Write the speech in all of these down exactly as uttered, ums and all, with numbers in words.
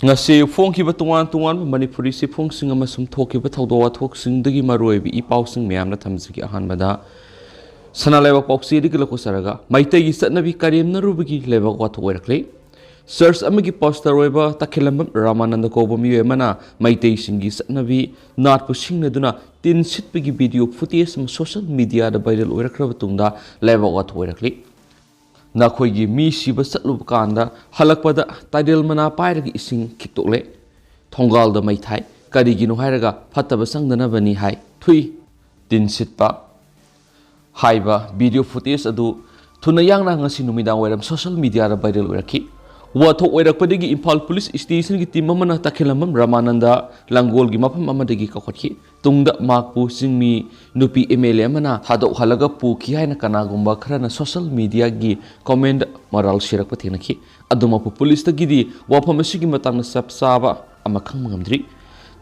ꯉꯁꯤ ꯐꯣꯡꯈꯤꯕ ꯇꯣꯉꯥꯟ ꯇꯣꯉꯥꯟꯕ ꯃꯅꯤꯄꯨꯔꯤ ꯆꯦꯐꯣꯡꯁꯤꯡ ꯑꯃꯁꯨꯡ ꯊꯣꯛꯈꯤꯕ ꯊꯧꯗꯣꯛ ꯋꯥꯊꯣꯛꯁꯤꯡꯗꯒꯤ ꯃꯔꯨꯑꯣꯏꯕ ꯏ ꯄꯥꯎꯁꯤꯡ ꯃꯌꯥꯝꯅ ꯊꯝꯖꯒꯦ꯫ ꯑꯍꯥꯟꯕꯗ ꯁꯅꯥ ꯂꯩꯕꯥꯛ ꯄꯥꯎꯆꯦꯗꯒꯤ ꯂꯧꯈꯠꯆꯔꯒ, ꯃꯩꯇꯩꯒꯤ ꯆꯠꯅꯕꯤ ꯀꯔꯦꯝꯅꯔꯨꯕꯒꯤ ꯂꯩꯕꯥꯛ ꯋꯥꯊꯣꯛ ꯑꯣꯏꯔꯛꯂꯤ꯫ ꯆꯔꯆ ꯑꯃꯒꯤ ꯄꯥꯁꯇꯔ ꯑꯣꯏꯕ ꯇꯈꯦꯂꯝꯕꯝ ꯔꯥꯃꯥꯅꯟꯗ ꯀꯧꯕ ꯃꯤꯑꯣꯏ ꯑꯃꯅ ꯃꯩꯇꯩꯁꯤꯡꯒꯤ ꯆꯠꯅꯕꯤ ꯅꯥꯠꯄꯨ ꯁꯤꯡꯅꯗꯨꯅ ꯇꯤꯟ ꯁꯤꯠꯄꯒꯤ ꯚꯤꯗꯤꯑꯣ ꯐꯨꯇꯦꯖ ꯑꯃ ꯁꯣꯁꯤꯌꯦꯜ ꯃꯤꯗꯤꯌꯥꯗ ꯚꯥꯏꯔꯦꯜ ꯑꯣꯏꯔꯛꯈ꯭ꯔꯕ ꯇꯨꯡꯗ ꯂꯩꯕꯥꯛ ꯋꯥꯊꯣꯛ ꯑꯣꯏꯔꯛꯂꯤ꯫ ꯅꯈꯣꯏꯒꯤ ꯃꯤ ꯁꯤꯕ ꯆꯠꯂꯨꯕ ꯀꯥꯟꯗ ꯍꯜꯂꯛꯄꯗ ꯇꯥꯏꯗꯦꯜ ꯃꯅꯥ ꯄꯥꯏꯔꯒ ꯏꯁꯤꯡ ꯈꯤꯛꯇꯣꯛꯂꯦ꯫ ꯊꯣꯡꯒꯥꯜꯗ ꯃꯩ ꯊꯥꯏ꯫ ꯀꯔꯤꯒꯤꯅꯣ ꯍꯥꯏꯔꯒ ꯐꯠꯇꯕ ꯆꯪꯗꯅꯕꯅꯤ ꯍꯥꯏ꯫ ꯊꯨꯏ꯫ ꯇꯤꯟ ꯁꯤꯠꯄ ꯍꯥꯏꯕ ꯚꯤꯗꯤꯑꯣ ꯐꯨꯇꯦꯖ ꯑꯗꯨ ꯊꯨꯅ ꯌꯥꯡꯅ ꯉꯁꯤ ꯅꯨꯃꯤꯗꯥꯡ ꯋꯥꯏꯔꯝ ꯁꯣꯁꯤꯌꯦꯜ ꯃꯤꯗꯤꯌꯥꯗ ꯚꯥꯏꯔꯦꯜ ꯑꯣꯏꯔꯛꯈꯤ꯫ ꯋꯥꯊꯣꯛ ꯑꯣꯏꯔꯛꯄꯗꯒꯤ ꯏꯝꯐꯥꯜ ꯄꯨꯂꯤꯁ ꯁ꯭ꯇꯦꯁꯟꯒꯤ ꯇꯤꯝ ꯑꯃꯅ ꯇꯈꯦꯂꯝꯕꯝ ꯔꯥꯃꯥꯅꯟꯗ ꯂꯪꯒꯣꯜꯒꯤ ꯃꯐꯝ ꯑꯃꯗꯒꯤ ꯀꯧꯈꯠꯈꯤ꯫ ꯇꯨꯡꯗ ꯃꯍꯥꯛꯄꯨ ꯆꯤꯡꯃꯤ ꯅꯨꯄꯤ ꯑꯦꯝ ꯑꯦꯜ ꯑꯦ ꯑꯃꯅ ꯊꯥꯗꯣꯛꯍꯜꯂꯒ ꯄꯨꯈꯤ ꯍꯥꯏꯅ ꯀꯅꯥꯒꯨꯝꯕ ꯈꯔꯅ ꯁꯣꯁꯤꯌꯦꯜ ꯃꯤꯗꯤꯌꯥꯒꯤ ꯀꯃꯦꯟꯗ ꯃꯔꯥꯜ ꯁꯤꯔꯛꯄ ꯊꯦꯡꯅꯈꯤ꯫ ꯑꯗꯨꯃꯛꯄꯨ ꯄꯨꯂꯤꯁꯇꯒꯤꯗꯤ ꯋꯥꯐꯝ ꯑꯁꯤꯒꯤ ꯃꯇꯥꯡꯗ ꯆꯞ ꯆꯥꯕ ꯑꯃ ꯈꯪꯕ ꯉꯝꯗ꯭ꯔꯤ꯫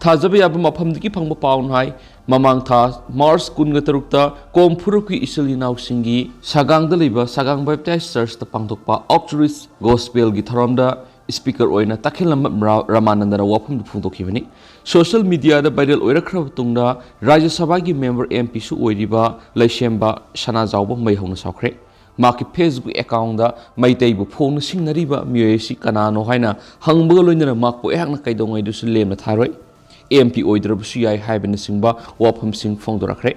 ꯊꯥꯖꯕ ꯌꯥꯕ ꯃꯐꯝꯗꯒꯤ ꯐꯪꯕ ꯄꯥꯎꯅ ꯍꯥꯏ, ꯃꯃꯥꯡ ꯊꯥ ꯃꯥꯔꯆ ꯀꯨꯟꯒ ꯇꯔꯨꯛꯇ ꯀꯣꯝ ꯐꯨꯔꯨꯞꯀꯤ ꯏꯆꯤꯜ ꯏꯅꯥꯎꯁꯤꯡꯒꯤ ꯁꯥꯒꯥꯡꯗ ꯂꯩꯕ ꯁꯥꯒꯥꯡ ꯕꯦꯞꯇꯥꯏꯁ ꯆꯔꯆꯇ ꯄꯥꯡꯊꯣꯛꯄ ꯑꯥꯎꯠꯔꯤꯆ ꯒꯣꯁꯄꯦꯜꯒꯤ ꯊꯧꯔꯝꯗ ꯁ꯭ꯄꯤꯀꯔ ꯑꯣꯏꯅ ꯇꯈꯦꯜꯂꯝꯕꯝ ꯔꯥ-, ꯔꯥꯃꯥꯅꯟꯗꯅ ꯋꯥꯐꯝꯗꯨ ꯐꯣꯡꯗꯣꯛꯈꯤꯕꯅꯤ꯫ ꯁꯣꯁꯤꯌꯦꯜ ꯃꯤꯗꯤꯌꯥꯗ ꯚꯥꯏꯔꯦꯜ ꯑꯣꯏꯔꯛꯈ꯭ꯔꯕ ꯇꯨꯡꯗ ꯔꯥꯖ꯭ꯌ ꯁꯚꯥꯒꯤ ꯃꯦꯝꯕꯔ ꯑꯦꯝ ꯄꯤꯁꯨ ꯑꯣꯏꯔꯤꯕ ꯂꯩꯁꯦꯝꯕ ꯁꯅꯥꯖꯥꯎꯕ ꯃꯩ ꯍꯧꯅ ꯁꯥꯎꯈ꯭ꯔꯦ꯫ ꯃꯍꯥꯛꯀꯤ ꯐꯦꯁꯕꯨꯛ ꯑꯦꯀꯥꯎꯟꯗ ꯃꯩꯇꯩꯕꯨ ꯐꯣꯡꯅ ꯁꯤꯡꯅꯔꯤꯕ ꯃꯤꯑꯣꯏ ꯑꯁꯤ ꯀꯅꯥꯅꯣ ꯍꯥꯏꯅ ꯍꯪꯕꯒ ꯂꯣꯏꯅꯅ ꯃꯍꯥꯛꯄꯨ ꯑꯩꯍꯥꯛꯅ ꯀꯩꯗꯧꯉꯩꯗꯁꯨ ꯂꯦꯝꯅ ꯊꯥꯔꯣꯏ, ꯑꯦꯝ ꯄꯤ ꯑꯣꯏꯗ꯭ꯔꯕꯁꯨ ꯌꯥꯏ ꯍꯥꯏꯕꯅꯆꯤꯡꯕ ꯋꯥꯐꯝꯁꯤꯡ ꯐꯣꯡꯗꯣꯔꯛꯈ꯭ꯔꯦ꯫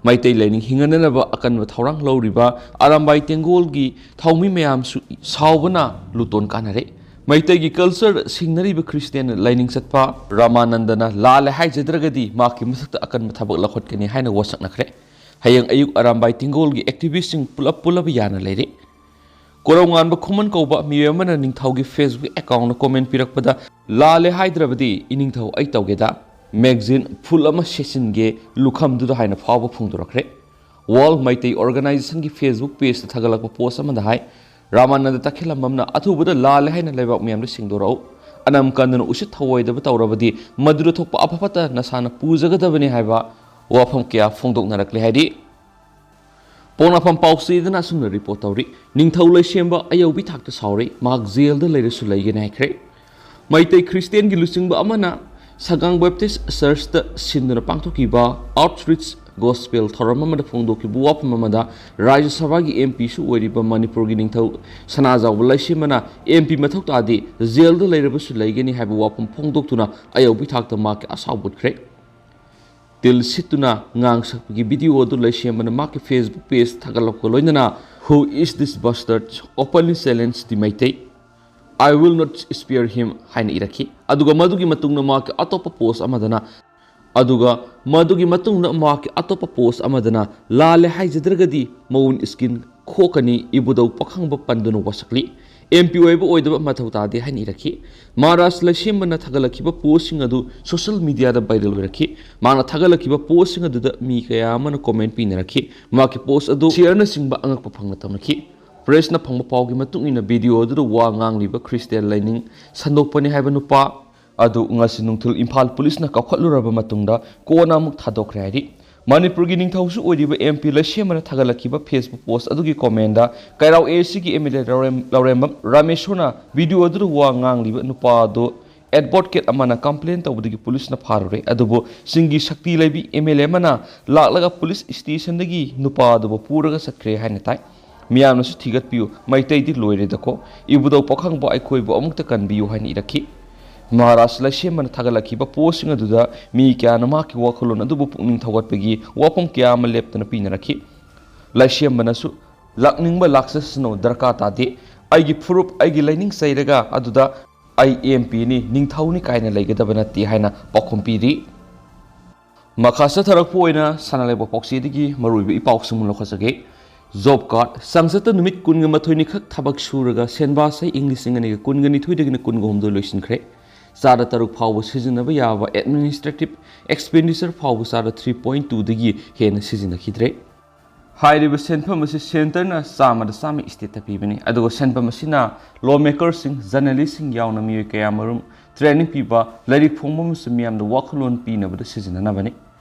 ꯃꯩꯇꯩ ꯂꯥꯏꯅꯤꯡ ꯍꯤꯡꯍꯟꯅꯅꯕ ꯑꯀꯟꯕ ꯊꯧꯔꯥꯡ ꯂꯧꯔꯤꯕ ꯑꯔꯥꯝꯕꯥꯏ ꯇꯦꯡꯒꯣꯜꯒꯤ ꯊꯧꯃꯤ ꯃꯌꯥꯝꯁꯨ ꯁꯥꯎꯕꯅ ꯂꯨꯇꯣꯟ ꯀꯥꯟꯅꯔꯦ꯫ ꯃꯩꯇꯩꯒꯤ ꯀꯜꯆꯔꯗ ꯁꯤꯡꯅꯔꯤꯕ ꯈ꯭ꯔꯤꯁꯇꯤꯌꯥꯟ ꯂꯥꯏꯅꯤꯡ ꯆꯠꯄ ꯔꯥꯃꯥꯅꯟꯗꯅ ꯂꯥꯜꯂꯦ ꯍꯥꯏꯖꯗ꯭ꯔꯒꯗꯤ ꯃꯍꯥꯛꯀꯤ ꯃꯊꯛꯇ ꯑꯀꯟꯕ ꯊꯕꯛ ꯂꯧꯈꯠꯀꯅꯤ ꯍꯥꯏꯅ ꯋꯥꯁꯛꯅꯈ꯭ꯔꯦ꯫ ꯍꯌꯦꯡ ꯑꯌꯨꯛ ꯑꯔꯥꯝꯕꯥꯏ ꯇꯦꯡꯒꯣꯜꯒꯤ ꯑꯦꯛꯇꯤꯚꯤꯁꯁꯤꯡ ꯄꯨꯂꯞ ꯄꯨꯜꯂꯞ ꯌꯥꯅ ꯂꯩꯔꯤ꯫ ꯀꯣꯔꯧꯉꯥꯟꯕ ꯈꯨꯃꯟ ꯀꯧꯕ ꯃꯤꯑꯣꯏ ꯑꯃꯅ ꯅꯤꯡꯊꯧꯒꯤ ꯐꯦꯁꯕꯨꯛ ꯑꯦꯀꯥꯎꯟꯗ ꯀꯣꯃꯦꯟ ꯄꯤꯔꯛꯄꯗ, "ꯂꯥꯜꯂꯦ ꯍꯥꯏꯗ꯭ꯔꯕꯗꯤ ꯏꯅꯤꯡꯊꯧ ꯑꯩ ꯇꯧꯒꯦꯗ, ꯃꯦꯒꯖꯤꯟ ꯐꯨꯜ ꯑꯃ ꯁꯦꯠꯆꯤꯟꯒꯦ ꯂꯨꯈꯝꯗꯨꯗ" ꯍꯥꯏꯅ ꯐꯥꯎꯕ ꯐꯣꯡꯗꯣꯔꯛꯈ꯭ꯔꯦ꯫ ꯋꯥꯔꯜ ꯃꯩꯇꯩ ꯑꯣꯔꯒꯅꯥꯏꯖꯦꯁꯟꯒꯤ ꯐꯦꯁꯕꯨꯛ ꯄꯦꯖꯇ ꯊꯥꯒꯠꯂꯛꯄ ꯄꯣꯁ ꯑꯃꯗ ꯍꯥꯏ, "ꯔꯥꯃꯥꯅꯟꯗ ꯇꯈꯦꯜꯂꯝꯕꯝꯅ ꯑꯊꯨꯕꯗ ꯂꯥꯜꯂꯦ ꯍꯥꯏꯅ ꯂꯩꯕꯥꯛ ꯃꯤꯌꯥꯝꯗ ꯁꯦꯡꯗꯣꯔꯛꯎ꯫ ꯑꯅꯝ ꯀꯟꯗꯨꯅ ꯎꯁꯤꯠ ꯊꯑꯣꯏꯗꯕ ꯇꯧꯔꯕꯗꯤ ꯃꯗꯨꯗ ꯊꯣꯛꯄ ꯑꯐ ꯐꯠꯇ ꯅꯁꯥꯅ ꯄꯨꯖꯒꯗꯕꯅꯤ" ꯍꯥꯏꯕ ꯋꯥꯐꯝ ꯀꯌꯥ ꯐꯣꯡꯗꯣꯛꯅꯔꯛꯂꯦ ꯍꯥꯏꯔꯤ꯫ ꯄꯣꯛꯅꯐꯝ ꯄꯥꯎꯆꯦꯗꯅ ꯑꯁꯨꯝꯅ ꯔꯤꯄꯣꯔꯠ ꯇꯧꯔꯤ, "ꯅꯤꯡꯊꯧ ꯂꯩꯁꯦꯝꯕ ꯑꯌꯧꯕꯤ ꯊꯥꯛꯇ ꯁꯥꯎꯔꯤ, ꯃꯍꯥꯛ ꯖꯦꯜꯗ ꯂꯩꯔꯁꯨ ꯂꯩꯒꯅꯤ" ꯍꯥꯏꯈ꯭ꯔꯦ꯫ ꯃꯩꯇꯩ ꯈ꯭ꯔꯤꯁꯇꯤꯌꯥꯟꯒꯤ ꯂꯨꯆꯤꯡꯕ ꯑꯃꯅ ꯁꯒꯥꯡ ꯕꯦꯞꯇꯤꯁ ꯆꯔꯆꯇ ꯁꯤꯟꯗꯨꯅ ꯄꯥꯡꯊꯣꯛꯈꯤꯕ ꯑꯥꯎꯠꯔꯤꯆ ꯒꯣꯁꯄꯦꯜ ꯊꯧꯔꯝ ꯑꯃꯗ ꯐꯣꯡꯗꯣꯛꯈꯤꯕ ꯋꯥꯐꯝ ꯑꯃꯗ ꯔꯥꯖ꯭ꯌ ꯁꯚꯥꯒꯤ ꯑꯦꯝ ꯄꯤꯁꯨ ꯑꯣꯏꯔꯤꯕ ꯃꯅꯤꯄꯨꯔꯒꯤ ꯅꯤꯡꯊꯧ ꯁꯅꯥꯖꯥꯎꯕ ꯂꯩꯁꯦꯝꯕꯅ ꯑꯦꯝ ꯄꯤ ꯃꯊꯧ ꯇꯥꯗꯦ, ꯖꯦꯜꯗ ꯂꯩꯔꯕꯁꯨ ꯂꯩꯒꯅꯤ ꯍꯥꯏꯕ ꯋꯥꯐꯝ ꯐꯣꯡꯗꯣꯛꯇꯨꯅ ꯑꯌꯧꯕꯒꯤ ꯊꯥꯛꯇ ꯃꯍꯥꯛꯀꯤ ꯑꯁꯥꯎꯕ ꯎꯠꯈ꯭ꯔꯦ꯫ ꯇꯤꯜ ꯁꯤꯠꯇꯨꯅ ꯉꯥꯡ ꯁꯛꯄꯒꯤ ꯚꯤꯗꯤꯑꯣ ꯑꯗꯨ ꯂꯩꯁꯦꯝꯕꯅ ꯃꯍꯥꯛꯀꯤ Facebook page ꯊꯥꯒꯠꯂꯛꯄꯒ ꯂꯣꯏꯅꯅ "Who is this bastard? Openly challenge the Meitei. I will not spare him" ꯍꯥꯏꯅ ꯏꯔꯛꯈꯤ꯫ ꯑꯗꯨꯒ ꯃꯗꯨꯒꯤ ꯃꯇꯨꯡꯗ ꯃꯍꯥꯛꯀꯤ ꯑꯇꯣꯞꯄ ꯄꯣꯁ ꯑꯃꯗꯅ ꯑꯗꯨꯒ ꯃꯗꯨꯒꯤ ꯃꯇꯨꯡꯗ ꯃꯍꯥꯛꯀꯤ ꯑꯇꯣꯞꯄ ꯄꯣꯁ ꯑꯃꯗꯅ "ꯂꯥꯜꯂꯦ ꯍꯥꯏꯖꯗ꯭ꯔꯒꯗꯤ ꯃꯎꯟ ꯁ꯭ꯀꯤꯟ ꯈꯣꯛꯀꯅꯤ, ꯏꯕꯨꯙꯧ ꯄꯥꯈꯪꯕ ꯄꯟꯗꯨꯅ ꯋꯥꯁꯛꯂꯤ꯫ ꯑꯦꯝ ꯄꯤ ꯑꯣꯏꯕ ꯑꯣꯏꯗꯕ ꯃꯊꯧ ꯇꯥꯗꯦ" ꯍꯥꯏꯅ ꯏꯔꯛꯈꯤ꯫ ꯃꯍꯥꯔꯥꯖ ꯂꯩꯁꯦꯝꯕꯅ ꯊꯥꯒꯠꯂꯛꯈꯤꯕ ꯄꯣꯁꯁꯤꯡ ꯑꯗꯨ ꯁꯣꯁꯤꯌꯦꯜ ꯃꯤꯗꯤꯌꯥꯗ ꯚꯥꯏꯔꯦꯜ ꯑꯣꯏꯔꯛꯈꯤ꯫ ꯃꯍꯥꯛꯅ ꯊꯥꯒꯠꯂꯛꯈꯤꯕ ꯄꯣꯁꯁꯤꯡ ꯑꯗꯨꯗ ꯃꯤ ꯀꯌꯥ ꯑꯃꯅ ꯀꯣꯃꯦꯟ ꯄꯤꯅꯔꯛꯈꯤ꯫ ꯃꯍꯥꯛꯀꯤ ꯄꯣꯁ ꯑꯗꯨ ꯁꯤꯌꯔꯅꯆꯤꯡꯕ ꯑꯉꯛꯄ ꯐꯪꯅ ꯇꯧꯅꯈꯤ꯫ ꯄ꯭ꯔꯦꯁꯅ ꯐꯪꯕ ꯄꯥꯎꯒꯤ ꯃꯇꯨꯡ ꯏꯟꯅ, ꯚꯤꯗꯤꯑꯣ ꯑꯗꯨꯗ ꯋꯥ ꯉꯥꯡꯂꯤꯕ ꯈ꯭ꯔꯤꯁꯇꯤꯌꯥꯟ ꯂꯥꯏꯅꯤꯡ ꯁꯟꯗꯣꯛꯄꯅꯤ ꯍꯥꯏꯕ ꯅꯨꯄꯥ ꯑꯗꯨ ꯉꯁꯤ ꯅꯨꯡꯊꯤꯜ ꯏꯝꯐꯥꯜ ꯄꯨꯂꯤꯁꯅ ꯀꯧꯈꯠꯂꯨꯔꯕ ꯃꯇꯨꯡꯗ ꯀꯣꯟꯅ ꯑꯃꯨꯛ ꯊꯥꯗꯣꯛꯈ꯭ꯔꯦ ꯍꯥꯏꯔꯤ꯫ ꯃꯅꯤꯄꯨꯔꯒꯤ ꯅꯤꯡꯊꯧꯁꯨ ꯑꯣꯏꯔꯤꯕ ꯑꯦꯝ ꯄꯤ ꯂꯩꯁꯦꯝꯕꯅ ꯊꯥꯒꯠꯂꯛꯈꯤꯕ ꯐꯦꯁꯕꯨꯛ ꯄꯣꯁ ꯑꯗꯨꯒꯤ ꯀꯣꯃꯦꯟꯗ ꯀꯩꯔꯥꯎ ꯑꯦ ꯁꯤꯒꯤ M L A ꯂꯧꯔꯦꯝ-, Laurembam ꯔꯥꯃꯦꯁꯣꯔꯅ video ꯑꯗꯨꯗ ꯋꯥ ꯉꯥꯡꯂꯤꯕ ꯅꯨꯄꯥ ꯑꯗꯨ ꯑꯦꯗꯚꯣꯀꯦꯠ ꯑꯃꯅ ꯀꯝꯄ꯭ꯂꯦꯟ ꯇꯧꯕꯗꯒꯤ ꯄꯨꯂꯤꯁꯅ ꯐꯥꯔꯨꯔꯦ, ꯑꯗꯨꯕꯨ ꯁꯤꯡꯒꯤ ꯁꯛꯇꯤ ꯂꯩꯕꯤ ꯑꯦꯝ ꯑꯦꯜ ꯑꯦ ꯑꯃꯅ ꯂꯥꯛꯂꯒ ꯄꯨꯂꯤꯁ ꯁ꯭ꯇꯦꯁꯟꯗꯒꯤ ꯅꯨꯄꯥ ꯑꯗꯨꯕꯨ ꯄꯨꯔꯒ ꯆꯠꯈ꯭ꯔꯦ ꯍꯥꯏꯅ ꯇꯥꯏ꯫ "ꯃꯤꯌꯥꯝꯅꯁꯨ ꯊꯤꯒꯠꯄꯤꯌꯨ, ꯃꯩꯇꯩꯗꯤ ꯂꯣꯏꯔꯦꯗꯀꯣ, ꯏꯕꯨꯙꯧ ꯄꯥꯈꯪꯕ ꯑꯩꯈꯣꯏꯕꯨ ꯑꯃꯨꯛꯇ ꯀꯟꯕꯤꯌꯨ" ꯍꯥꯏꯅ ꯏꯔꯛꯈꯤ꯫ ꯃꯍꯥꯔꯥꯖ ꯂꯩꯁꯦꯝꯕꯅ ꯊꯥꯒꯠꯂꯛꯈꯤꯕ ꯄꯣꯁꯁꯤꯡ ꯑꯗꯨꯗ ꯃꯤ ꯀꯌꯥꯅ ꯃꯍꯥꯛꯀꯤ ꯋꯥꯈꯜꯂꯣꯟ ꯑꯗꯨꯕꯨ ꯄꯨꯛꯅꯤꯡ ꯊꯧꯒꯠꯄꯒꯤ ꯋꯥꯐꯝ ꯀꯌꯥ ꯑꯃ ꯂꯦꯞꯇꯅ ꯄꯤꯅꯔꯛꯈꯤ꯫ ꯂꯩꯁꯦꯝꯕꯅꯁꯨ "ꯂꯥꯛꯅꯤꯡꯕ ꯂꯥꯛꯆꯁꯅꯨ, ꯗꯔꯀꯥꯔ ꯇꯥꯗꯦ, ꯑꯩꯒꯤ ꯐꯨꯔꯨꯞ, ꯑꯩꯒꯤ ꯂꯥꯏꯅꯤꯡ ꯆꯩꯔꯒ ꯑꯗꯨꯗ ꯑꯩ ꯑꯦꯝ ꯄꯤꯅꯤ, ꯅꯤꯡꯊꯧꯅꯤ ꯀꯥꯏꯅ ꯂꯩꯒꯗꯕ ꯅꯠꯇꯦ" ꯍꯥꯏꯅ ꯄꯥꯎꯈꯨꯝ ꯄꯤꯔꯤ꯫ ꯃꯈꯥ ꯆꯠꯊꯔꯛꯄ ꯑꯣꯏꯅ ꯁꯅꯥ ꯂꯩꯕꯥꯛ ꯄꯥꯎꯆꯦꯗꯒꯤ ꯃꯔꯨꯑꯣꯏꯕ ꯏ ꯄꯥꯎꯁꯤꯡ ꯂꯧꯈꯠꯆꯒꯦ꯫ ꯖꯣꯕ ꯀꯥꯔꯗ ꯆꯥꯡꯆꯠꯇ ꯅꯨꯃꯤꯠ ꯀꯨꯟꯒ ꯃꯥꯊꯣꯏꯅꯤꯈꯛ ꯊꯕꯛ ꯁꯨꯔꯒ ꯁꯦꯟꯕꯥ ꯆꯍꯤ ꯏꯪ ꯂꯤꯁꯤꯡ ꯑꯅꯤꯒ ꯀꯨꯟꯒ ꯅꯤꯊꯣꯏꯗꯒꯤꯅ ꯀꯨꯟꯒ ꯍꯨꯝꯗꯣꯏ ꯂꯣꯏꯁꯤꯟꯈ꯭ꯔꯦ꯫ ꯆꯥꯗ ꯇꯔꯨꯛ ꯐꯥꯎꯕ ꯁꯤꯖꯤꯟꯅꯕ ꯌꯥꯕ ꯑꯦꯗꯃꯤꯅꯤꯁꯇ꯭ꯔꯦꯇꯤꯚ ꯑꯦꯛꯁꯄꯦꯟꯗꯤꯆꯔ ꯐꯥꯎꯕ ꯆꯥꯗ ꯊ꯭ꯔꯤ ꯄꯣꯏꯟ ꯇꯨꯗꯒꯤ ꯍꯦꯟꯅ ꯁꯤꯖꯤꯟꯅꯈꯤꯗ꯭ꯔꯦ꯫ ꯍꯥꯏꯔꯤꯕ ꯁꯦꯟꯐꯝ ꯑꯁꯤ ꯁꯦꯟꯇꯔꯅ ꯆꯥꯝꯃꯗ ꯆꯥꯝꯃ ꯏꯁꯇꯦꯠꯇ ꯄꯤꯕꯅꯤ, ꯑꯗꯨꯒ ꯁꯦꯟꯐꯝ ꯑꯁꯤꯅ ꯂꯣ ꯃꯦꯀꯔꯁꯤꯡ, ꯖꯔꯅꯦꯂꯤꯁꯁꯤꯡ ꯌꯥꯎꯅ ꯃꯤꯑꯣꯏ ꯀꯌꯥꯃꯔꯨꯝ ꯇ꯭ꯔꯦꯅꯤꯡ ꯄꯤꯕ, ꯂꯥꯏꯔꯤꯛ ꯐꯣꯡꯕ ꯑꯃꯁꯨꯡ ꯃꯤꯌꯥꯝꯗ ꯋꯥꯈꯜꯂꯣꯟ ꯄꯤꯅꯕꯗ ꯁꯤꯖꯤꯟꯅꯅꯕꯅꯤ꯫